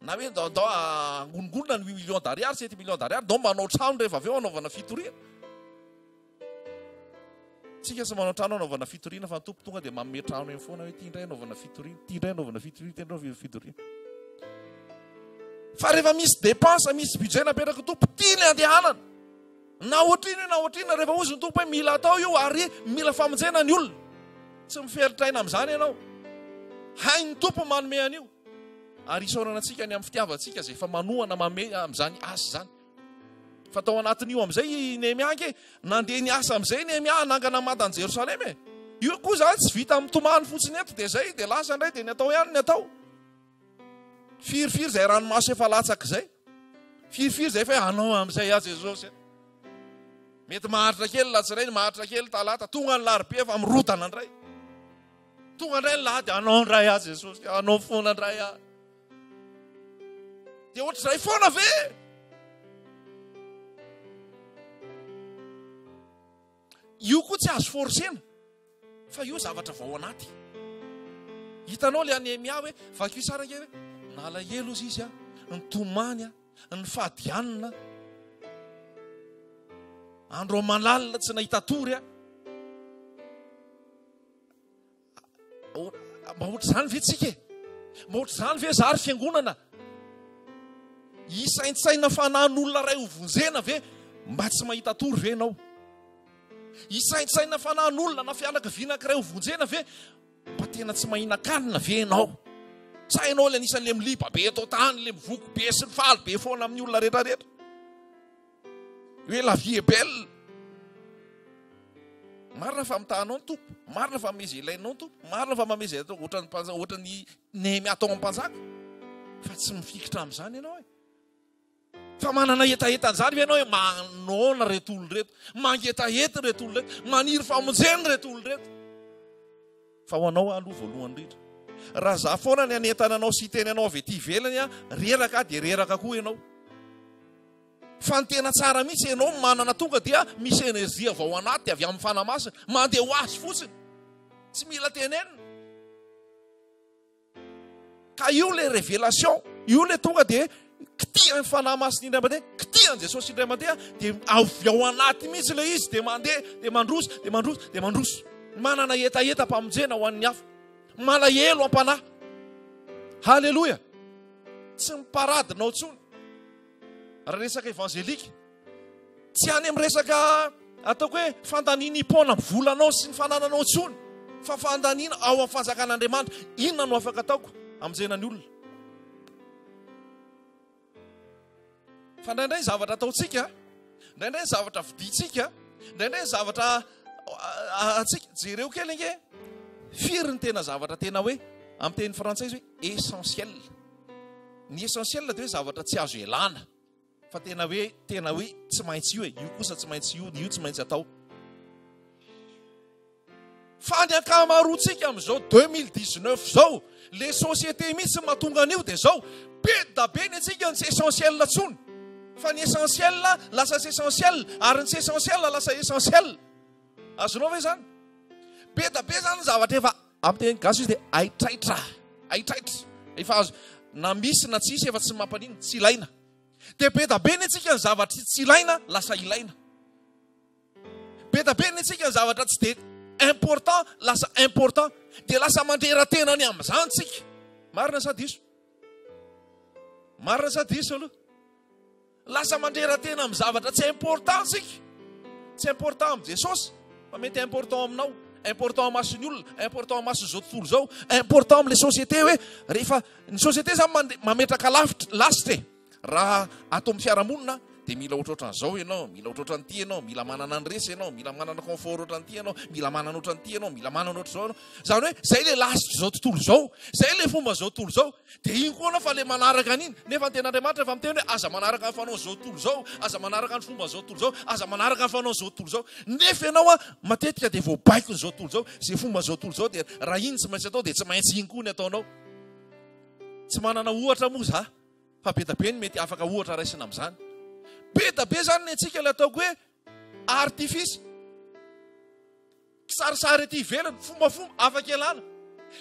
Na hoe ndao ndao angonongonona ny huit millions d'ariary, sept millions d'ariary, ndao manao trano rehefa avy eo hanaovana fitoriana. Tsika tsy manao trano hanaovana fitoriana fa ny Tompo tonga dia manome trano eny foana hoe ity indray hanaovana fitoriana, ity indray hanaovana fitoriana, ity indray hanaovana fitoriana. Fa rehefa misy dépense, misy budget napetraky ny Tompo, tiany andehanana. Na ohatrino io na ohatrino, rehefa hozy ny Tompo hoe mila atao io ary mila famonjena ny olona. Tsy miferotraina amin'izany ianao. Hain'ny Tompo manome an'io. Ary isaorana antsika ny amin'ny fitiavantsika izay efa manohana manome amin'izany asa izany. Fa tao anatin'io amin'izay i Nehemia ange, nandeha niasa amin'izay Nehemia hanangana manda an'i Jerosalema e. Io koa izany tsy vita mitomany fotsiny eto dia izay dia lasa indray dia ny atao ihany ny atao. Firifiry izay ranomaso efa latsaka izay. Firifiry izay efa hoe hanao amin'izay aho Jesosy. Mety maharitra kely latsirainy, maharitra kely talata, tonga ny larobia efa mirodana indray. Tonga indray ny lahady, hanao indray aho Jesosy, hanao foana indray aho. Dia ohatr'izay foana ve? Io koa tsy azo forcena fa io zavatra vao anaty. Hitanao le Nehemia hoe vakio tsara ange hoe nalahelo izy izy a, nitomany a, nifady hanina. Andro aman'alina tsy nahita tory a. Mba ohatr'izany ve tsika e? Mba ohatr'izany ve za ry fiangonana? Hisaintsaina fanahin'olona iray ho vonjena ve? Mba tsy mahita tory ve ianao? Hisaintsaina fanahin'olona na fianakaviana anankiray ho vonjena ve? Mba tena tsy mahinan-kanina ve ianao? Sa ianao ilay anisan'ilay miliba be eto an-tany, ilay mivoky be sy mifaly be foana amin'ny olona rehetrarehetra? Hoe la vie est belle. Marina fa mitahanao ny Tompo, marina fa manome izay ilainao ny Tompo, marina fa manome izay atao ohatran'ny mpanjaka, ohatran'ny Nehemia atao amin'ny mpanjaka. Fa tsy mifikitra amin'izany ianao e. Fa manana hetaheta an'izany ve ianao hoe manoana ireto olona ireto, mangetaheta ireto olona ireto, maniry famonjena ireto olona ireto. Fa ho anao aloha voalohany indrindra. Raha za foana ny hanentana anao sy hiteny anao avy ety ivelany aho, reraka aho dia reraka koa ianao. Fa ny tena tsara mihitsy ianao manana tonga dia misy energie avy ao anaty avy amin'ny Fanahy Masina mandeha ho azy fotsiny. Tsy mila tenenina. Ka io le révélation, io le tonga dia kitihan'ny Fanahy Masina indray mandeha, kitihan'i Jesosy indray mandeha dia avy ao anaty mihitsy le izy dia mandeha, dia mandroso, dia mandroso, dia mandroso. Manana hetaheta mpamonjena ho an'ny hafa. Malahelo am-panahy. Haleloia. Tsy miparadina ao intsony. Raha resaka evangelika, tsy any amin'ny resaka ataoko hoe fandanian'ipona amin'ny volanao sy ny fanananao intsony, fa fandaniana ao amin'ny fanjakan'Andriamanitra. Inona no afaka ataoko hamonjena ny olona? Fa indraindray ny zavatra ataontsika, indraindray ny zavatra vidintsika, indraindray ny zavatra antsika, jereo kely ange, firy ny tena zavatra tena hoe, amin'ny teny frantsay izy hoe essentiel. Ny essentiel dia hoe zavatra tsy azo ialana, fa tena hoe, tena hoe tsy maintsy io e, io kosa tsy maintsy io, io tsy maintsy atao. Fa ny ankamaroantsika amin'izao 2019 izao, le société mihitsy mahatonga an'io dia izao, be da be ny antsika ny tsy essentiel intsony. Fa ny essentiel lasa tsy essentiel, ary ny tsy essentiel lasa essentiel. Azonao ve izany? Be da be izany ny zavatra efa, amin'ny teny gasy izy dia haitraitra, haitraitra. Efa azo, na misy na tsisy efa tsy mampanino, tsy ilaina. Dia be da be ny antsika ny zavatra tsy ilaina lasa ilaina. Be da be ny antsika ny zavatra tsy dia important lasa important dia lasa mandrera-tena ny amin'izany tsika. Marina sa diso? Marina sa diso aloha? Lasa mandrera-tena amin'ny zavatra tsy important tsika. Tsy important amin'i Jesosy fa mety important aminao, important amason'ny olona, important amason'izao tontolo izao, important amin'ilay société hoe rehefa ny société zany mametraka lafitra lasitra e. Raha ato amin'ny fiarahamonina dia mila ohatrohatran'izao ianao, mila ohatrohatran'ity ianao, mila manana ny resy ianao, mila manana confort ohatran'ity ianao, mila manana ohatran'ity ianao, mila manana ohatr'izao ianao. Izany hoe izay ilay lasitr'izao tontolo izao, izay ilay fomban'izao tontolo izao. Dia iny koa ianao fa ilay manaraka an'iny. Nefa ny tenin'Andriamanitra efa miteny hoe aza manaraka ny fanaon'izao tontolo izao, aza manaraka ny fomban'izao tontolo izao, aza manaraka ny fanaon'izao tontolo izao. Nefa ianao matetika dia voabaikon'izao tontolo izao, izay fomban'izao tontolo izao dia raha iny tsy maintsy atao dia tsy maintsy iny koa ny ataonao. Tsy manana ohatra moa za. Fa be da be ny mety afaka ohatra raisina amin'izany. Be da be izany ny antsika ilay ataoko hoe artifice. Kisarisary ety ivelany, fombafomba, afaka ialana.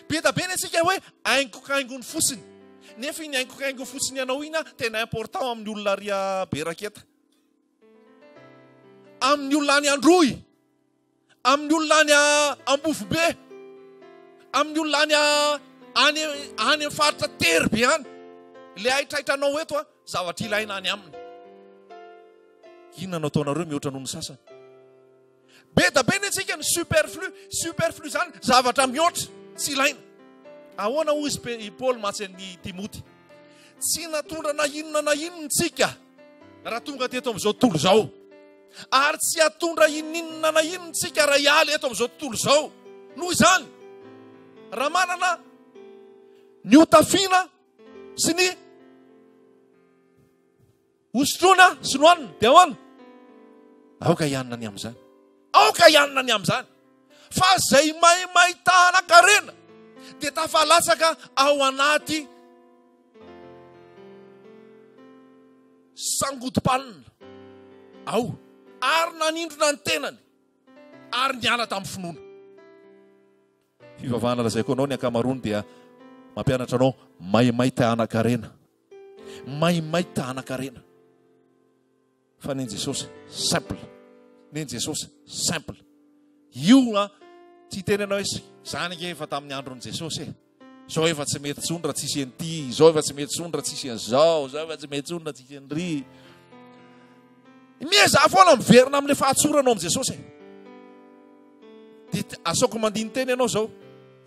Be da be ny antsika hoe haingokaingony fotsiny. Nefa iny haingokaingony fotsiny anao iny tena important amin'ny olona ary Beraketa. Amin'ny olona any Androy. Amin'ny olona any Ambovombe, amin'ny olona any any any amin'ny faritra tery be any, ilay haitraitranao eto a, zavatra ilaina any aminy. Inona no ataonareo mihoatra noho ny sasany? Be da be ny antsika ny superflu, superflu izany zavatra mihoatra, tsy ilaina. Ahoana hoy izy i Paoly mantsy an'i Timoty? Tsy natondra na inona na inona tsika raha tonga teto amin'izao tontolo izao. Ary tsy hatondra ininona na inona tsika raha hiala eto amin'izao tontolo izao. Noho izany, raha manana ny hotafiana sy ny hosotroina sy ny hohanina, dia ahoana? Aoka hianina ny amin'izany. Aoka hianina ny amin'izany. Fa izay maimay tahanan-karena dia tafalatsaka ao anaty sangodim-panina ao ary nanindrona ny tenany ary niala tamin'ny finoana. Fivavahana lazaiko anao ny ankamaroany dia mampianatra anao maimay te hanan-karena. Maimay te hanan-karena. Fa nen'i Jesosy simple. Nen'i Jesosy simple. Io a tsy hiteny anao hoe zany ange efa tamin'ny andron'i Jesosy e. Zao efa tsy mety tsony raha tsisy an'ity, zao efa tsy mety tsony raha tsisy an'izao, zao efa tsy mety tsony raha tsisy an'ry. Miezaha foana miverina amin'ilay fahatsorana ao amin'i Jesosy e. Dia asaoko mandini-tena ianao zao.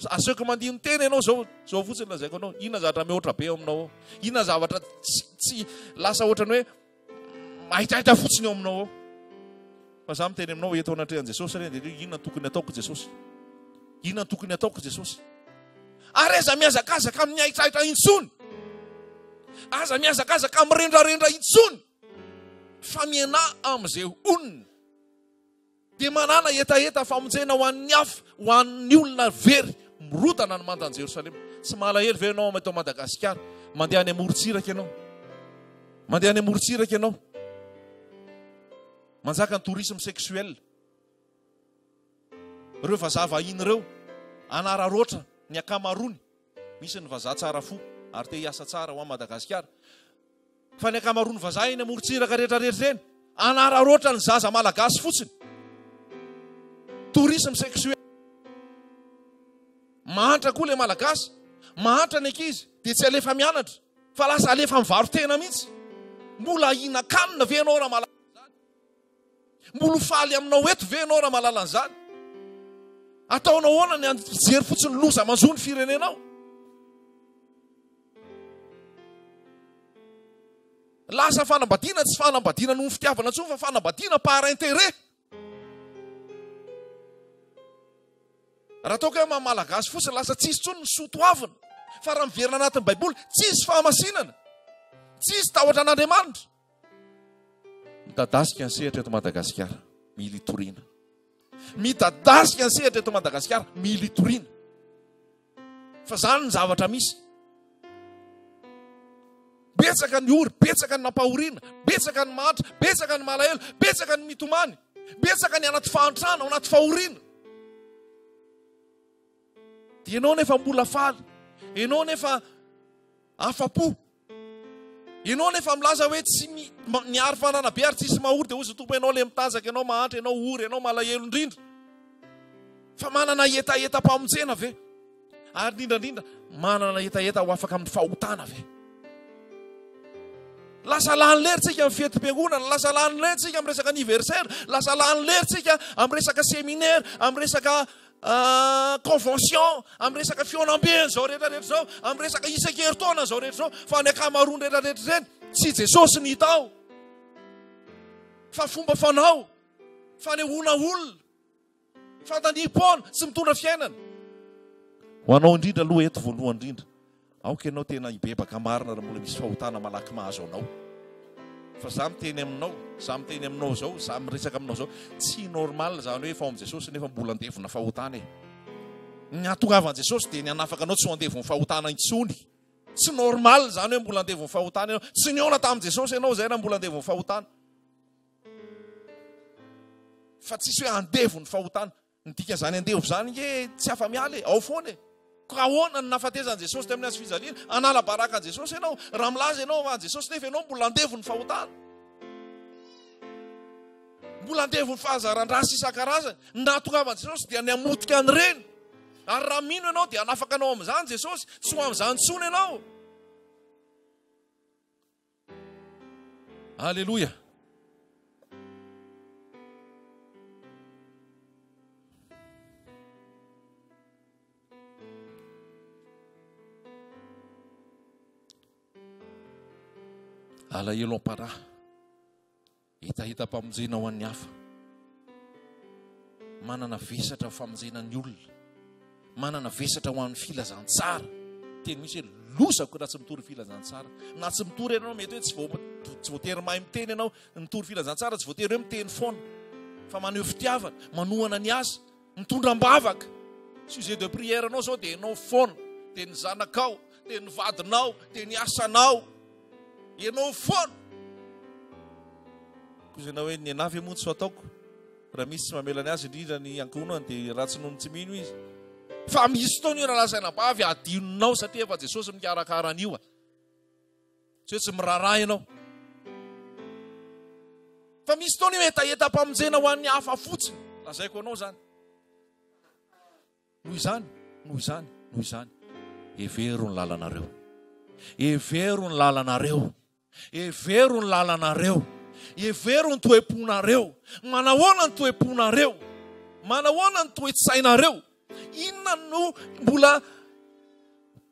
Asaoko mandini-tena ianao zao. Zao fotsiny lazaiko anao. Inona zavatra mihoatra be ao aminao ao? Inona zavatra tsy, tsy lasa ohatran'ny hoe Mahitaita fotsiny eo aminao ao. Fa za miteny aminao eto anatrehan'i Jesosy re dia inona tokony ataoko Jesosy? Inona tokony ataoko Jesosy? Ary aza mihazakazaka amin'ny haitraitra intsony. Aza mihazakazaka amin'ny rendrarendra intsony. Fa mihenà amin'izay honina. Dia manàna hetaheta famonjena ho an'ny hafa, ho an'ny olona very, mirodana ny mandan'i Jerosalema. Tsy malahelo ve ianao eto Madagasikara? Mandeha any amorontsiraka ianao. Mandeha any amorontsiraka ianao. Manjaka ny tourisme sexuel. Ireo vazaha vahiny ireo, anararaotra ny ankamaroany. Misy ny vazaha tsara fo ary te hiasa tsara ho an'i Madagasikara. Fa ny ankamaroan'ny vazaha eny amorontsiraka rehetra rehetra eny, anararaotra ny zaza malagasy fotsiny. Tourisme sexuel. Mahantra koa ilay malagasy, mahantra ny ankizy, dia tsy alefa mianatra, fa lasa alefa mivaro-tena mihitsy. Mbola hihinan-kanina ve ianao raha mahalala an'izany? Mbola ho faly aminao eto ve ianao raha mahalala an'izany? Ataonao ahoana ny hijery fotsiny loza manjo ny firenenao? Lasa fanambadiana tsy fanambadiana noho ny fitiavana intsony fa fanambadiana par intérêt. Raha ataoko hoe maha malagasy fotsiny lasa tsisy intsony ny soa toavina. Fa raha miverina anatin'ny Baiboly, tsisy fahamasinana. Tsisy tahotra an'Andriamanitra. Midadasika ny sehatra eto Madagasikara, mila itoriana. Midadasika ny sehatra eto Madagasikara, mila itoriana. Fa zany ny zavatra misy. Betsaka ny ory, betsaka ny nampahoriana, betsaka ny mahantra, betsaka ny malahelo, betsaka ny mitomany, betsaka ny anaty fahantrana, ao anaty fahoriana. Dia ianao nefa mbola faly, ianao nefa afa-po. Ianao nefa milaza hoe tsy miary fanana be ary tsisy mahory dia hozy Tompo ianao le mitanjaka, ianao mahantra, ianao ory, ianao malahelo indrindra. Fa manana hetahetam-pamonjena ve? Ary indrindra indrindra manana hetaheta ho afaka amin'ny fahotana ve? Lasa lany lery tsika amin'ny fetim-piangonana, lasa lany lery tsika amin'ny resaka anniversaire, lasa lany lery tsika amin'ny resaka séminaire, amin'ny resaka convention, amin'ny resaka fihaonambe an'izao rehetra rehetra izao, amin'ny resaka isan-keritaona izao rehetra izao, fa ny ankamaroany rehetra rehetra ireny tsy Jesosy ny hita ao, fa fomba fanao, fanehoana olona, fandaniam-poana, tsy mitondra fiainana. Ho anao indrindra aloha eto voalohany indrindra, Aoka ianao tena hibebaka marina raha mbola misy fahotana malaky mahazo anao. Fa za miteny aminao, za miteny aminao zao, za miresaka aminao zao, tsy normal zany hoe efa ao amin'i Jesosy nefa mbola andevona fahotana e. Ny hahatongavan'i Jesosy dia ny hanafaka anao tsy ho andevon'ny fahotana intsony. Tsy normal zany hoe mbola andevon'ny fahotana ianao. Tsy nihaona tamin'i Jesosy ianao zay raha mbola andevon'ny fahotana. Fa tsisy hoe andevon'ny fahotana. Ny dikan'izany andevo izany nge tsy afa-miala e, ao foana e. Koa ahoana no nahafatezan'i Jesosy teo amin'ny hazo fijaliana? Hanala baraka an'i Jesosy ianao raha milaza ianao fa an'i Jesosy nefa ianao mbola andevon'ny fahotana. Mbola andevon'ny fahazaran-dratsy isan-karazany. Ny nahatongavan'i Jesosy dia ny hamotika an'ireny. Ary raha mino ianao dia hanafaka anao amin'izany Jesosy, tsy ho amin'izany intsony ianao. Aleloia. Alahelo am-panahy. Hetahetam-pamonjena ho an'ny hafa. Manana vesatra ho famonjena ny olona. Manana vesatra ho an'ny filazantsara. Teny mihitsy hoe lozako raha tsy mitory filazantsara. Na tsy mitory ianao mety hoe tsy vo, tsy voatery mahay miteny ianao. Mitory filazantsara tsy voatery hoe miteny foana. Fa maneho fitiavana, manohana ny asa, mitondra am-bavaka. Sujet de prière anao zao dia ianao foana, dia ny zanakao, dia ny vadinao, dia ny asanao. Ianao foana. Koa ianao hoe ny anah ve moa tsy ho ataoko? Raha misy tsy mamela ny azy indrindra ny ankohonany dia ratsy noho ny tsy mino izy. Fa misy fotoana io rahalahy sy anabavy adinonao satria efa Jesosy mikarakara an'io. Tsy hoe tsy miraharaha ianao. Fa misy fotoana io hetahetam-pamonjena ho an'ny hafa fotsiny. Lazaiko anao izany. Noho izany, noho izany, noho izany, hevero ny lalanareo. Hevero ny lalanareo. Hevero ny lalanareo. Hevero ny toe-ponareo. Manahoana ny toe-ponareo? Manahoana ny toe-tsainareo? Inona no mbola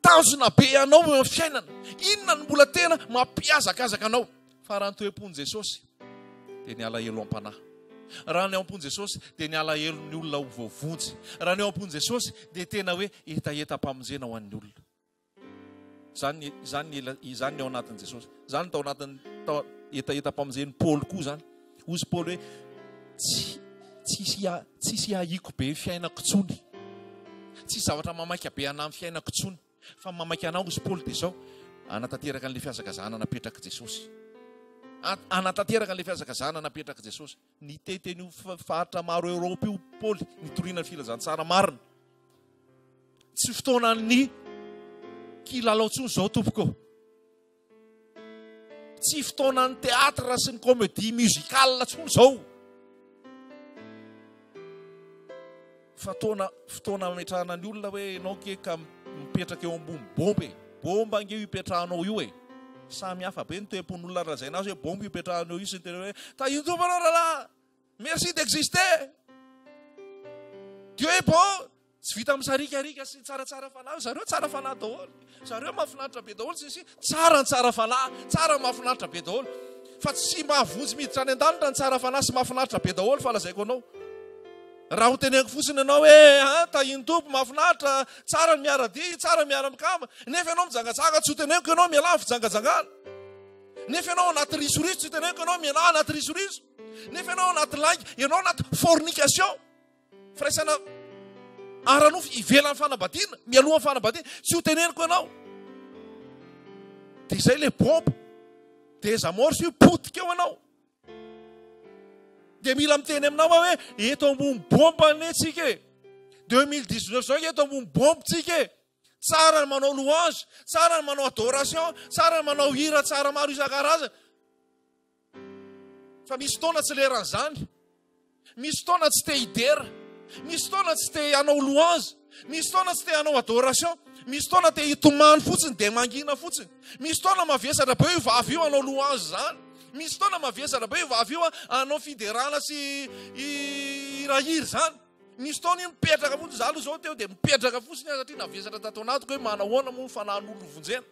tanjona be anao eo amin'ny fiainana? Inona no mbola tena mampihazakazaka anao? Fa raha ny toe-pon'i Jesosy dia ny alahelo am-panahy. Raha ny ao am-pon'i Jesosy dia ny alahelon'ny olona ho voavonjy. Raha ny ao am-pon'i Jesosy dia tena hoe hetahetam-pamonjena ho an'ny olona. Izany izany izany ny ao anatin'i Jesosy. Izany tao anatin'ny tao hetahetam-pamonjen'i Paoly koa izany. Hozy Paoly hoe tsy tsisy tsisy ahiako be fiainako intsony. Tsisy zavatra mamaika be anà amin'ny fiainako intsony. Fa ny mamaika anao, hozy Paoly, dia izao, hanatanteraka an'ilay fihazakazahana napetrak'i Jesosy. Hanatanteraka an'ilay fihazakazahana napetrak'i Jesosy. Nitety an'io faritra maro Eoropa io Paoly, nitoriana ny filazantsara marina. Tsy fotoanan'ny kilalao intsony izao, tompoko. Tsy fotoanan'ny théâtre sy ny comédie musicale intsony izao. Fa taona fotoana ametrahana ny olona hoe ianao ke ka mipetraka eo ambony bomba e. Bomba ange io ipetrahanao io e. Samy hafa be ny toe-pon'olona lazaina azy hoe bomba io ipetrahanao io sy ny tena hoe tahin'ny Tompo anao rahalahy. Merci d'exister. Dieu est bon. Tsy vita misarikarika sy tsaratsara fanahy, zareo tsara fanahy daholo, zareo mahafinaritra be daholo sy ny sisa. Tsara ny tsara fanahy, tsara ny mahafinaritra be daholo. Fa tsy mahavonjy miditra any an-danitra ny tsara fanahy sy mahafinaritra be daholo fa lazaiko anao. Raha ho teneniko fotsiny ianao hoe ah, tahin'ny Tompo, mahafinaritra, tsara ny miara-dia, tsara ny miara-mikama, nefa ianao mijangajanga, tsy ho teneniko ianao mialà amin'ny fijangajangana. Nefa ianao anaty risoriso, tsy ho teneniko ianao mialà anaty risoriso. Nefa ianao anaty lainga, ianao anaty fornication. Firaisana ara-nofo ivelan'ny fanambadiana, mialohan'ny fanambadiana, tsy ho teneniko ianao. Dia izay ilay bombe, désamorce io, potika eo ianao. Dia mila miteny aminao aho hoe eto ambony bombe anie tsika e. 2019 zao eto ambony bombe tsika e. Tsara ny manao louange, tsara ny manao adoration, tsara ny manao hira tsara maro isan-karazany. Fa misy fotoana tsy leran'izany. Misy fotoana tsy te hidera. Misy fotoana tsy te hanao louange. Misy fotoana tsy te hanao adoration. Misy fotoana te hitomany fotsiny dia mangina fotsiny. Misy fotoana mavesatra be io vavy io hanao louange izany. Misy fotoana mavesatra be io vavy io hanao fiderana sy hirahira izany. Misy fotoana io mipetraka fotsiny. Za aloha izao teo dia mipetraka fotsiny aho satria navesatra tato anatiko hoe manahoana moa ny fanahin'olona vonjena.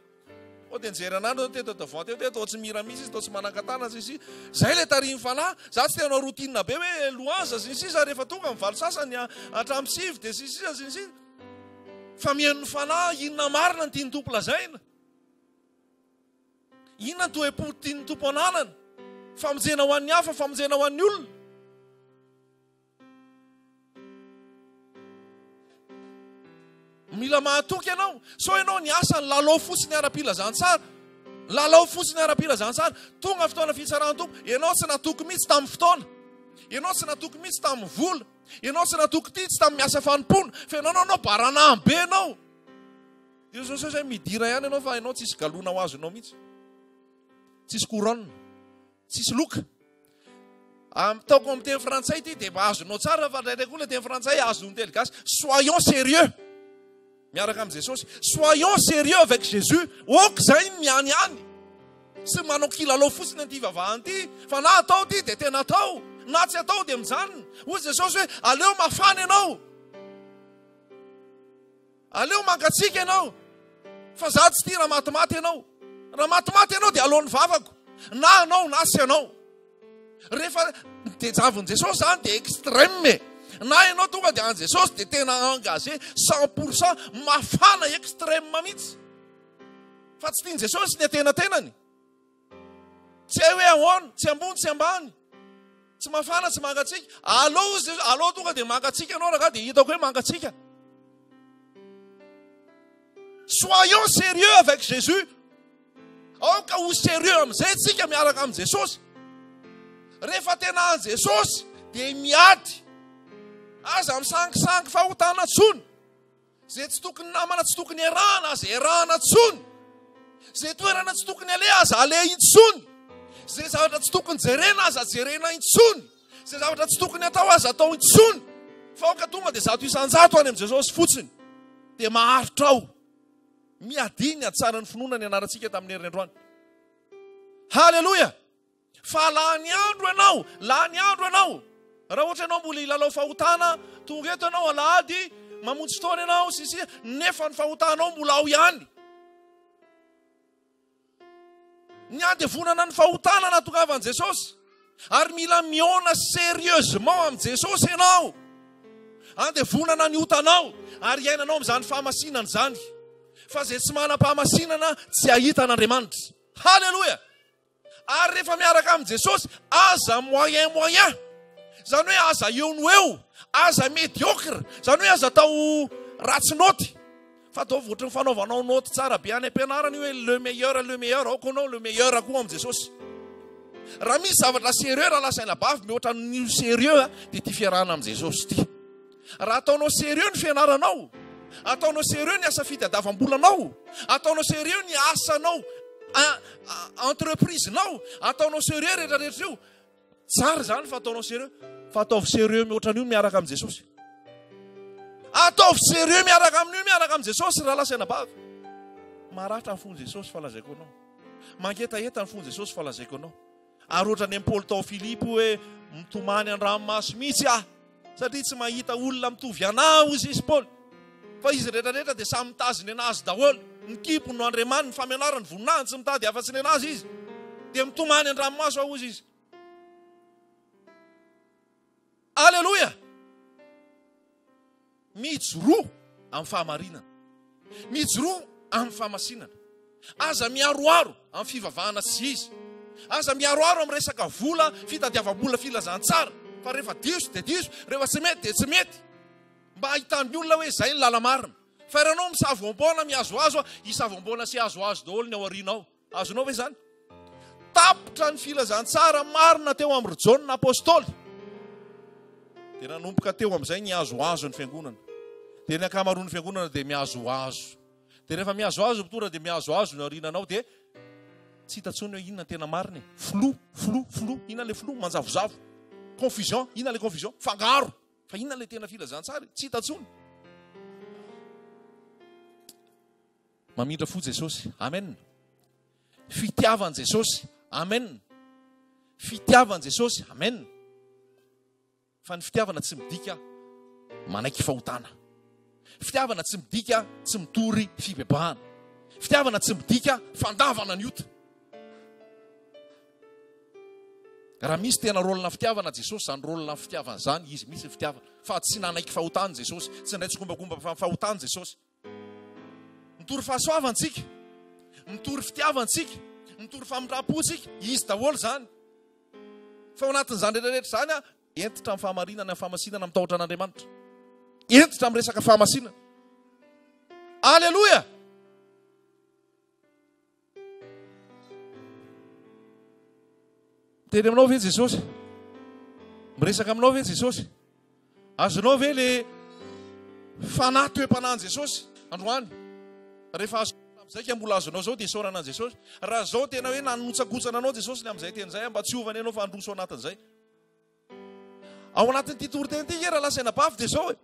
Koa dia nijery anah nareo teto devant teo teto, toa tsy mira mihitsy izy, toa tsy manan-katana sy ny sisa. Zay ilay tarihin'ny fanahy. Za tsy te hanao routine be hoe louange sy ny sisa rehefa tonga amin'ny valo sasany hatramin'ny sivy dia sy ny sisa sy ny sisa. Fa mihaino ny fanahy, inona marina ny tian'ny Tompo lazaina? Inona ny toe-po tian'ny Tompo ananana? Famonjena ho an'ny hafa, famonjena ho an'ny olona. Mila mahatoky ianao. Sao ianao ny asa ny lalao fotsiny ara-pilazantsara. Lalao fotsiny ara-pilazantsara. Tonga fotoana fitsaran'ny Tompo. Ianao tsy natoky mihitsy tamin'ny fotoana. Ianao tsy natoky mihitsy tamin'ny vola. Ianao tsy natoky mihitsy tamin'ny asa fanompoana. Fa ianao nanao baranaham be ianao. Dia sao sao midira ihany ianao fa ianao tsisy galona ho azonao mihitsy. Tsisy couronne. Tsisy loka. Ataoko amin'ny teny frantsay ity dia mba azonao tsara fa indraindray koa ilay teny frantsay azon'ny teny gasy. Soyons sérieux miaraka amin'i Jesosy. Soyons sérieux avec Jésus. Ok izay ny miany any. Tsy manao kilalao fotsiny an'ity vavahana ity fa na atao ity dia tena atao, na tsy atao dia mijanona. Hoy Jesosy hoe aleo mafana ianao. Aleo mangatsiaka ianao fa za tsy tia raha matimaty ianao. Raha matimaty ianao dia aloan'ny vavako. Na anao na tsy anao. Rehefa dejavin'i Jesosy zany dia extrême e. Na ianao tonga dia an'i Jesosy dia tena engagé 100% mafana extrême mihitsy. Fa tsy tian'i Jesosy ny atenatenany. Tsy hay hoe ahoana, tsy ambony tsy ambany. Tsy mafana tsy mangatsiaka. Aleo izy, aleo tonga dia mangatsiaka ianao rangahy dia hitako hoe mangatsiaka. Soyons sérieux avec Jésus. Aoka ho sérieux amin'izay tsika miaraka amin'i Jesosy. Rehefa tena an'i Jesosy dia miady. Aza misangisangy fahotana intsony. Izay tsy tokony namana tsy tokony iarahana aza iarahana intsony. Izay toerana tsy tokony aleha aza aleha intsony. Izay zavatra tsy tokony jerena aza jerena intsony. Izay zavatra tsy tokony atao aza atao intsony. Fa aoka tonga dia 100% any amin'i Jesosy fotsiny. Dia maharitra ao. Miadia ny hatsaran'ny finoana ny anarantsika tamin'ny heriny androany. Haleloia! Fa lany andro ianao, lany andro ianao. Raha ohatra ianao mbola hilalao fahotana, tonga eto ianao alahady, mamonjy fotoana ianao, sy sy, nefa ny fahotanao mbola ao ihany. Ny andevonana ny fahotana nahatongavan'i Jesosy. Ary mila mihaona sérieusement amin'i Jesosy ianao. Andevonana ny otanao ary iainanao amin'izany fahamasinana izany. Fa izay tsy manam-pahamasinana tsy hahita an'Andriamanitra. Haleloia! Ary rehefa miaraka amin'i Jesosy, aza moyen moyen. Izany hoe aza eo no eo, aza médiocre, izany hoe aza atao ratsy naoty. Fa ataovy ohatry ny fanaovanao naoty tsara be any am-pianarana io hoe le meilleur, le meilleur, aoka ianao le meilleur koa amin'i Jesosy. Raha misy zavatra sérieux raha lazaina bavy mihoatra ny sérieux dia ity fiarahana amin'i Jesosy ity. Raha ataonao sérieux ny fianaranao, ataonao sérieux ny asa fitadiavam-bolanao, ataonao sérieux ny asanao, entreprise-nao, ataonao sérieux rehetra rehetra io. Tsara izany fa ataonao sérieux, fa ataovy sérieux mihoatra an'io miaraka amin'i Jesosy. Ataovy sérieux miaraka amin'io miaraka amin'i Jesosy rahalahy sy anabavy. Maratra ny fon'i Jesosy fa lazaiko anao. Mangetaheta ny fon'i Jesosy fa lazaiko anao. Ary ohatran'ny an'i Paoly tao Filipy hoe mitomany an-dranomaso mihitsy aho satria tsy mahita olona mitovy anah hoy izy Paoly. Fa izy rehetra rehetra dia samy mitazona ny anazy daholo. Ny kibony no andriamaniny, ny famianarany, ny voninahiny, tsy mitady afa-tsy ny anazy izy. Dia mitomany an-dranomaso aho hozy izy. Aleloia! Mijoroa amin'ny fahamarinana. Mijoroa amin'ny fahamasinana. Aza miharoharo amin'ny fivavahana tsy izy. Aza miharoharo amin'ny resaka vola, fitadiavam-bola filazantsara. Fa rehefa diso dia diso, rehefa tsy mety dia tsy mety. Mba ahitan'ny olona hoe izay ny lala-marina. Fa raha ianao misavoamboana, mihazohazo, hisavoamboana sy hihazohazo daholo ny ao aorianao. Azonao ve izany? Tapitra ny filazantsara marina teo amin'i Jaona apostoly. Dia nanomboka teo amin'izay nihazohazo ny fiangonana. Dia ny ankamaroan'ny fiangonana dia mihazohazo. Dia rehefa mihazohazo ny mpitondra dia mihazohazo ny aoriananao dia tsy hita intsony hoe inona tena marina e. Flou, flou, flou. Inona ilay flou? Manjavozavo. Confusion. Inona ilay confusion? Fangaro. Fa inona ilay tena filazantsara e? Tsy hita intsony. Mamindra fo Jesosy. Amen. Fitiavan Jesosy. Amen. Fitiavan Jesosy. Amen. Fa ny fitiavana tsy midika manaiky fahotana. Fitiavana tsy midika tsy mitory fibebahana. Fitiavana tsy midika fandavana ny ota. Raha misy tena rôle-na fitiavana Jesosy, izany rôle-na fitiavana izany, izy mihitsy ny fitiavana. Fa tsy nanaiky fahotana Jesosy, tsy nandray tsikombakomba fahotana Jesosy. Mitory fahasoavana tsika, mitory fitiavana tsika, mitory famindram-po tsika, izy daholo izany. Fa ao anatin'izany rehetra rehetra izany, hentitra amin'ny fahamarinana, amin'ny fahamasinana, amin'ny tahotra an'Andriamanitra. Hentitra amin'ny resaka fahamasinana. Aleloia! Miteny aminao ve Jesosy? Miresaka aminao ve Jesosy? Azonao ve le fanahy toe-panahin'i Jesosy androany? Rehefa azo amin'izay ka mbola azonao zao dia isaorana an'i Jesosy. Raha zao tena hoe nanotsakotsana anao Jesosy ny amin'izay teny izay mba tsy hovany ianao fa handroso anatin'izay. Ao anatin'ity toriteny ity nge rahalahy sy anabavy dia zao e.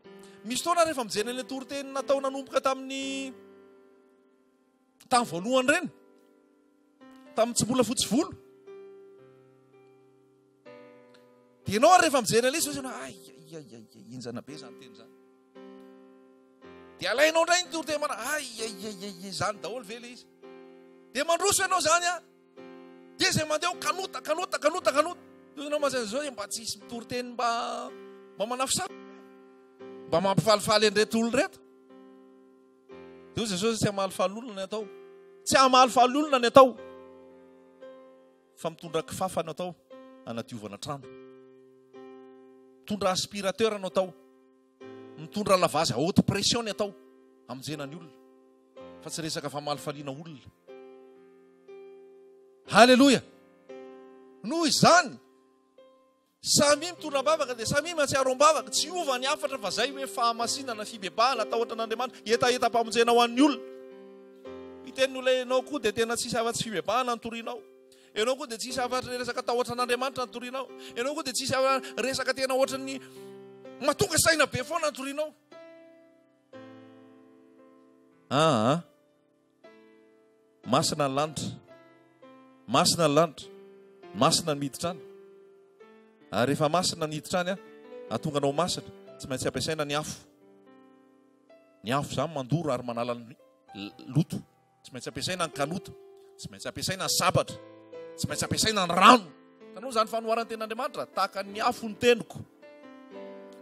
Misy fotoana rehefa mijery an'ilay toriteny natao nanomboka tamin'ny Tamin'ny voalohany ireny, tamin'ny tsy mbola fotsy volo. Dia ianao ary rehefa mijery an'ilay izy, ianao, ay, ay, ay, ay, injana be izany teny izany. Dia alainao indray ny toriteny mana, ay, ay, ay, ay, izany daholo ve ilay izy. Dia mandroso ianao izany an. Dia izay mandeha ho kanota, kanota, kanota, kanota. Dia ianao mazana izao, mba tsy hisy mitoriteny mba mba manafosafo. Mba mampifalifaly an'ireto olona ireto. Dia hoy Jesosy, tsy hamalifaly olona ny atao. Tsy hamalifaly olona ny atao. Fa mitondra kifafa no atao hanadiovana trano. Mitondra aspirateur no atao. Mitondra lavage à haute pression ny atao hamonjena ny olona. Fa tsy resaka famalifaliana olona. Haleloia. Noho izany, Samia mitondra am-bavaka dia samia mahatsiaro am-bavaka. Tsy hiova ny hafatra fa zay hoe fahamasinana, fibebahana, tahotra an'Andriamanitra, hetahetam-pamonjena ho an'ny olona. Hiteny ny olona ianao koa dia tena tsisy afa-tsy fibebahana ny torianao. Ianao koa dia tsisy afa-tsy resaka tahotra an'Andriamanitra ny torianao. Ianao koa dia tsisy afa resaka tena ohatran'ny matonga saina be foana ny torianao. Aa. Masina ny lanitra. Masina ny lanitra. Masina ny miditra any. Ary rehefa masina ny hiditra any, hahatonga anao masina, tsy maintsy ampiasaina ny afo. Ny afo izany mandoro ary manala ny loto. Tsy maintsy ampiasaina ny kanota. Tsy maintsy ampiasaina ny sabatra. Tsy maintsy ampiasaina ny rano. Hitanao izany fanoharan'ny tenin'Andriamanitra? Tahaka ny afo ny teniko.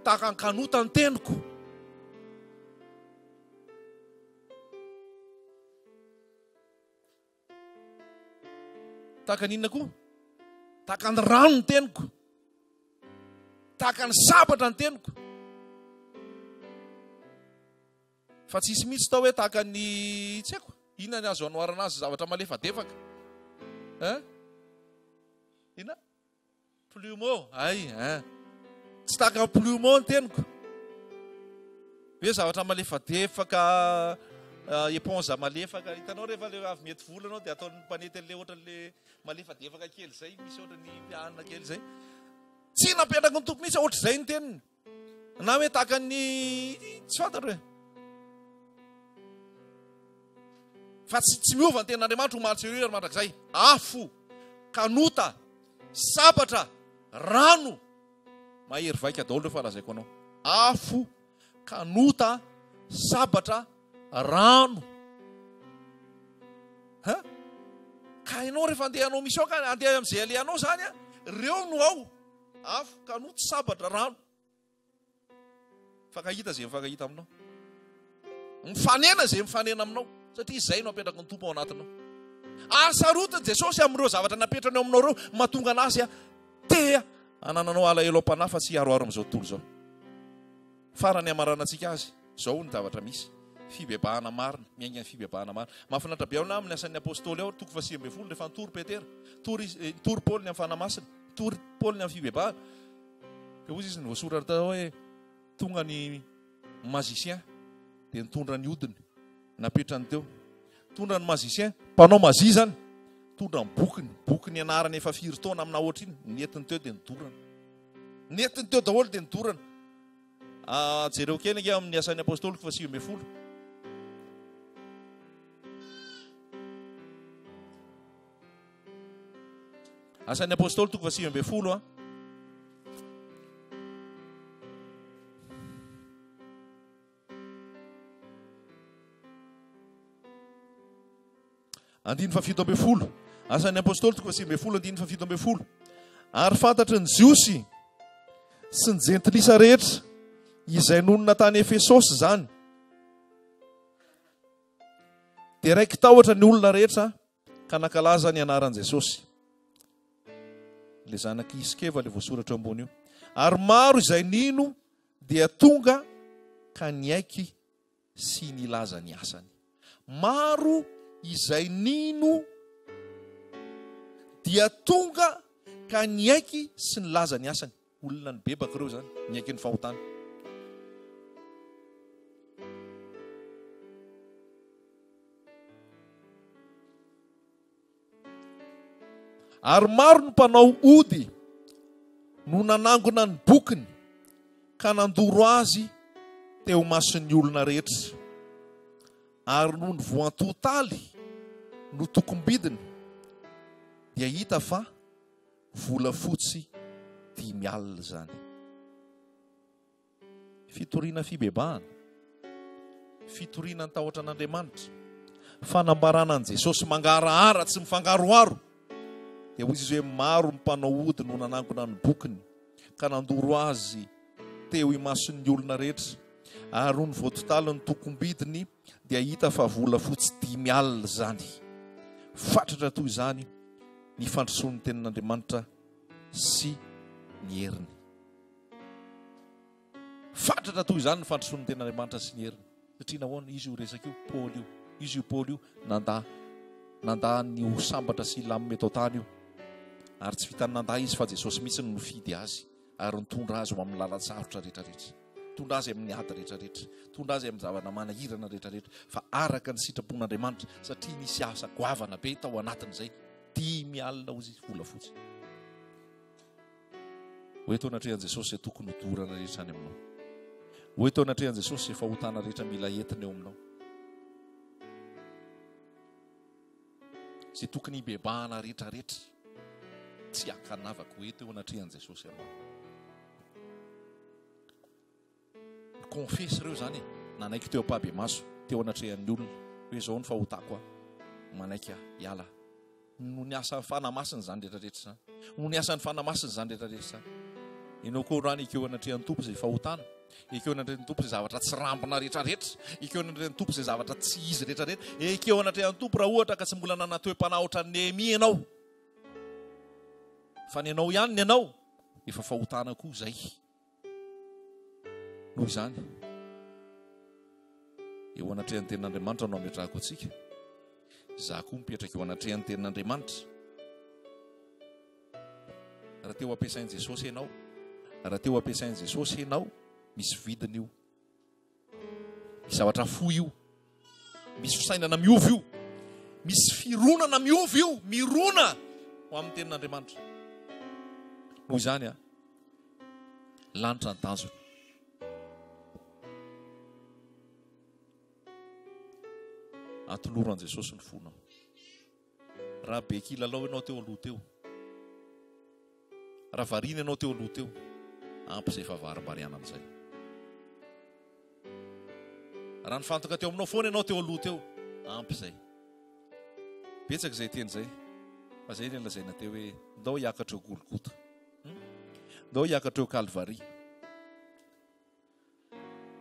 Tahaka ny kanota ny teniko. Tahaka ny inona koa? Tahaka ny rano ny teniko. Tahaka ny sabatra ny teniko. Fa tsisy mihitsy tao hoe tahaka ny tsy haiko. Inona ny azo anoharana azy zavatra malefadefaka? Hein? Inona? Plumeau, ay hein. Tsy tahaka ny plumeau ny teniko. Hoe zavatra malefadefaka, éponge malefaka. Hitanao rehefa le avy mety vola anao dia ataon'ny mpanety an'le ohatran'le malefadefaka kely izay, misy ohatran'ny mpianina kely izay. Tsy nampiandrako ny Tompo mihitsy ohatr'izay ny teniny. Na hoe tahaka ny tsy fantatro e. Fa tsy tsy miova ny tenin'Andriamanitra omaly sy ary mandrakizay. Afo, kanota, sabatra, rano. Mahery vaika daholo ireo fa lazaiko anao. Afo, kanota, sabatra, rano. Ha? Ka ianao rehefa andeha hanao mission ka andeha amin'izay alehanao zany a, reo no ao. Afo, kanoto, sabatra, rano. Mifankahita izay mifankahita aminao. Mifanena izay mifanena aminao. Satria izay no apetraky ny Tompo ao anatinao. Ary sarotiny Jesosy amin'ireo zavatra napetrany ao aminao ireo mahatonga anazy te hanananao alahelo am-panahy fa tsy hiharoharo amin'izao tontolo izao. Farany hamaranantsika azy, izao ny zavatra misy. Fibebahana marina, miainga ny fibebahana marina. Mahafinaritra be ao na amin'ny asan'ny apôstôly ao, toko faha-19, rehefa nitory Petera, nitory izy, nitory Paoly ny amin'ny Fanahy Masina, nitory Paoly ny amin'ny fibebahana. Dia hoy izy ny voasoratra tao hoe tonga ny magicien dia nitondra ny odiny napetrany teo. Nitondra ny magicien, mpanao magie izany, nitondra ny bokiny, boky nianarany efa firy taona amina ohatr'iny, nentiny teo dia nidorana. Nentiny teo daholo dia nidorana. Ah, jereo kely ange amin'ny asan'ny apôstôly fa 19. Asan'ny Apôstôly toko faha-19 a. Andininy faha-17. Asan'ny Apôstôly toko faha-19 andininy faha-17. Ary fantatry ny Jiosy sy ny Jentilisa rehetra izay nonina tany Efesosy izany. Dia raiki-tahotra ny olona rehetra Ka nankalaza ny anaran'i Jesosy. Ilay zanak'i Iskeva ilay voasoratra eo ambony io. Ary maro izay nino dia tonga ka niaiky sy nilaza ny asany. Maro izay nino dia tonga ka niaiky sy nilaza ny asany. Olona nibebaka ireo izany, niaiky ny fahotany. Ary maro ny mpanao ody no nanangona ny bokiny ka nandoro azy teo imason'ny olona rehetra. Ary nony voantotaly no tokom-bidiny dia hita fa volafotsy 50 izany. Fitoriana fibebahana, fitoriana ny tahotra an'Andriamanitra, fanambarana an'i Jesosy mangarahara tsy mifangaroharo. Dia hoy izy hoe maro ny mpanao ody no nanangona ny bokiny ka nandoro azy teo imason'ny olona rehetra. Ary nony voatotaly ny tokom-bidiny dia hita fa volafotsy 50 izany. Fatratra toy izany ny fandrosoan'ny tenin'Andriamanitra sy ny heriny. Fatratra toy izany ny fandrosoan'ny tenin'Andriamanitra sy ny heriny. Satria nahoana? Izy io resaka io, Paoly io. Izy io Paoly io nandà nandà ny ho sambatra sy hilamina eto an-tany io. Ary tsy vitan'ny nandà izy fa Jesosy mihitsy no nifidy azy ary nitondra azy ho amin'ny lalan-tsarotra rehetrarehetra. Nitondra azy amin'ny ady rehetrarehetra. Nitondra azy amin'ny zavatra manahirana rehetrarehetra. Fa araka ny sitrapon'Andriamanitra, satria nisy asa goavana be tao anatin'izay, 50 hozy volafotsy. Ho eto anatrehan'i Jesosy izay tokony ho dorana rehetra any aminao. Ho eto anatrehan'i Jesosy izay fahotana rehetra mila entina eo aminao. Izay tokony hibebahana rehetra rehetra. Tsy ankanavaka ho eto eo anatrehan'i Jesosy ianao. Ni-confesse ireo izany e. Nanaiky teo am-pahabemaso, teo anatrehan'ny olona, hoe izao ny fahotako aho. Manaiky aho, hiala aho. Noho ny asan'ny Fanahy Masina izany rehetra rehetra izany. Noho ny asan'ny Fanahy Masina izany rehetra rehetra izany. Ianao koa androany ekeo anatrehan'ny Tompo izay fahotana. Ekeo anatrehan'ny Tompo izay zavatra tsy rambina rehetra rehetra. Ekeo anatrehan'ny Tompo izay zavatra tsy izy rehetra rehetra. Ekeo anatrehan'ny Tompo raha ohatra ka tsy mbola nanana toe-panahy ohatran'i Nehemia ianao. Fa ny anao ihany ny anao, efa fahotana koa izay. Noho izany, eo anatrehan'ny tenin'Andriamanitra no ametrahako antsika. Izaho koa mipetraka eo anatrehan'ny tenin'Andriamanitra. Raha teo ampiasain'i Jesosy ianao, raha teo ampiasain'i Jesosy ianao, misy vidiny io. Misy zavatra fohy io. Misy fisainana miova io. Misy fironana miova io. Mirona ho amin'ny tenin'Andriamanitra. Noho izany a, lanitra ny tanjona. Atoloro an'i Jesosy ny fonao. Raha be kilalao ianao teo aloha teo, raha variana ianao teo aloha teo, ampy izay fahavarimbarianana izay. Raha nifantoka teo aminao foana ianao teo aloha teo, ampy izay. Betsaka izay teny izay. Fa izay ilay lazaina teo hoe ndao hiakatra eo Golgota. Hmm? Ndao hiakatra eo Kalvary.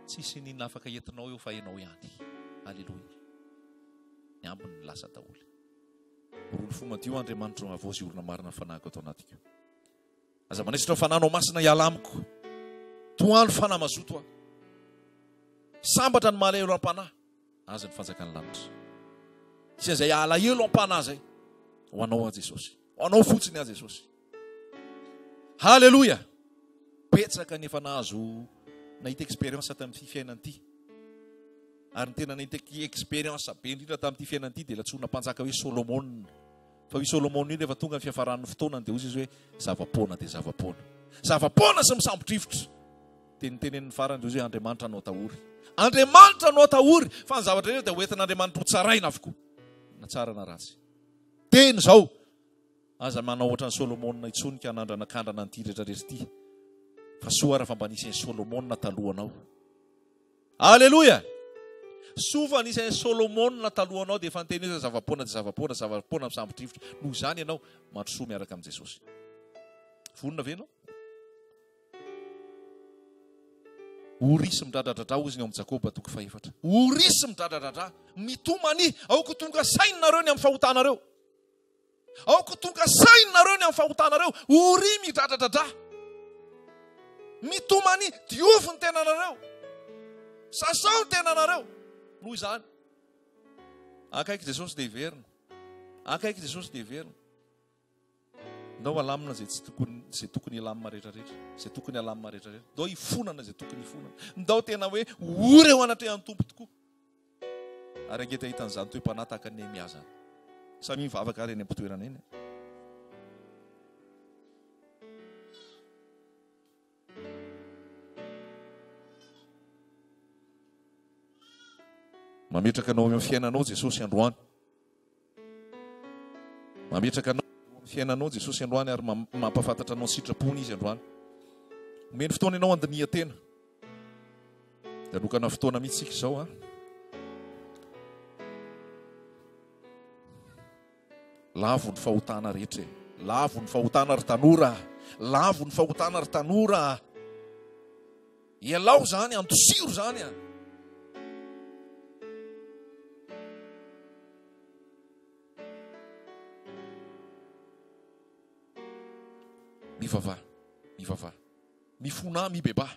Tsisy n'inona afaka entinao eo fa ianao ihany. Aleloia. Ny ambiny lasa daholo. Orono fo madio Andriamanitro, havaozy orona marina ny fanahiko ato anatiko. Aza manaisotra ny fananao masina hiala amiko. Tohano fanahy mazoto aho. Sambatra ny malahelo am-panahy. Azy ny fanjakan'ny lanitra. Tsy izay alahelo am-panahy izay. Ho anao aho Jesosy. Ho anao fotsiny aho Jesosy. Haleloia! Betsaka ny efa nahazo nahita expérience tamin'ity fiainana ity. Ary ny tena nahita expérience be indrindra tamin'ity fiainana ity dia latsoina mpanjaka hoe Solomona. Fa io Solomona io rehefa tonga ny fiafaran'ny fotoanany dia hoy izy hoe zava-poana dia zava-poana. Zava-poana sy misambo-drivotra. Dia niteneniny farany dia hoy izy hoe Andriamanitra no atahory. Andriamanitra no atahory fa ny zavatra rehetra dia hoentin'Andriamanitra ho tsaraina avokoa. Na tsara na ratsy. Teny izao. Aza manao ohatran'i Solomona intsony ka hanandrana kandrana an'ity rehetra rehetra ity. Fa soa ara fa mba nisy an'i Solomona talohanao. Aleloia! Soa fa nisy an'i Solomona talohanao dia efa niteny hoe zava-poana dia zava-poana, zava-poana misambo-drivotra. Noho izany ianao, mandrosoa miaraka amin'i Jesosy. Vonona ve ianao? Ory sy midradradradra hozy ny ao amin'i Jakoba toko fahefatra. Ory sy midradradradra, mitomania, aoka ho tonga saina nareo ny amin'ny fahotanareo. Aoka ho tonga saina nareo ny amin'ny fahotanareo. Ory midradradradra. Mitomania, diovy ny tenanareo. Sasao ny tenanareo. Noho izany, akaiky Jesosy dia hiverina. Akaiky Jesosy dia hiverina. Ndao alamina izay tsy tokony izay tokony hilamina rehetra rehetra, izay tokony alamina rehetra rehetra. Ndao hifonana izay tokony hifonana. Ndao tena hoe ory eo anatrehan'ny Tompo tokoa. Ary ange te hahita an'izany toe-panahy tahaka an'i Nehemia izany. Samia mivavaka ary eny am-pitoerana eny. Mametraka anao amin'ny fiainanao Jesosy androany. Mametraka anao amin'ny fiainanao Jesosy androany ary mampahafantatra anao ny sitrapony Izy androany. Omeny fotoana ianao handinihan-tena. Dia hanokana fotoana mihitsy isika izao an. Lavo ny fahotana rehetra e. Lavo ny fahotana ry tanora. Lavo ny fahotana ry tanora. Ialao izany, andosiro izany a. Mivavaha, mivavaha. Mifonà, mibebaha.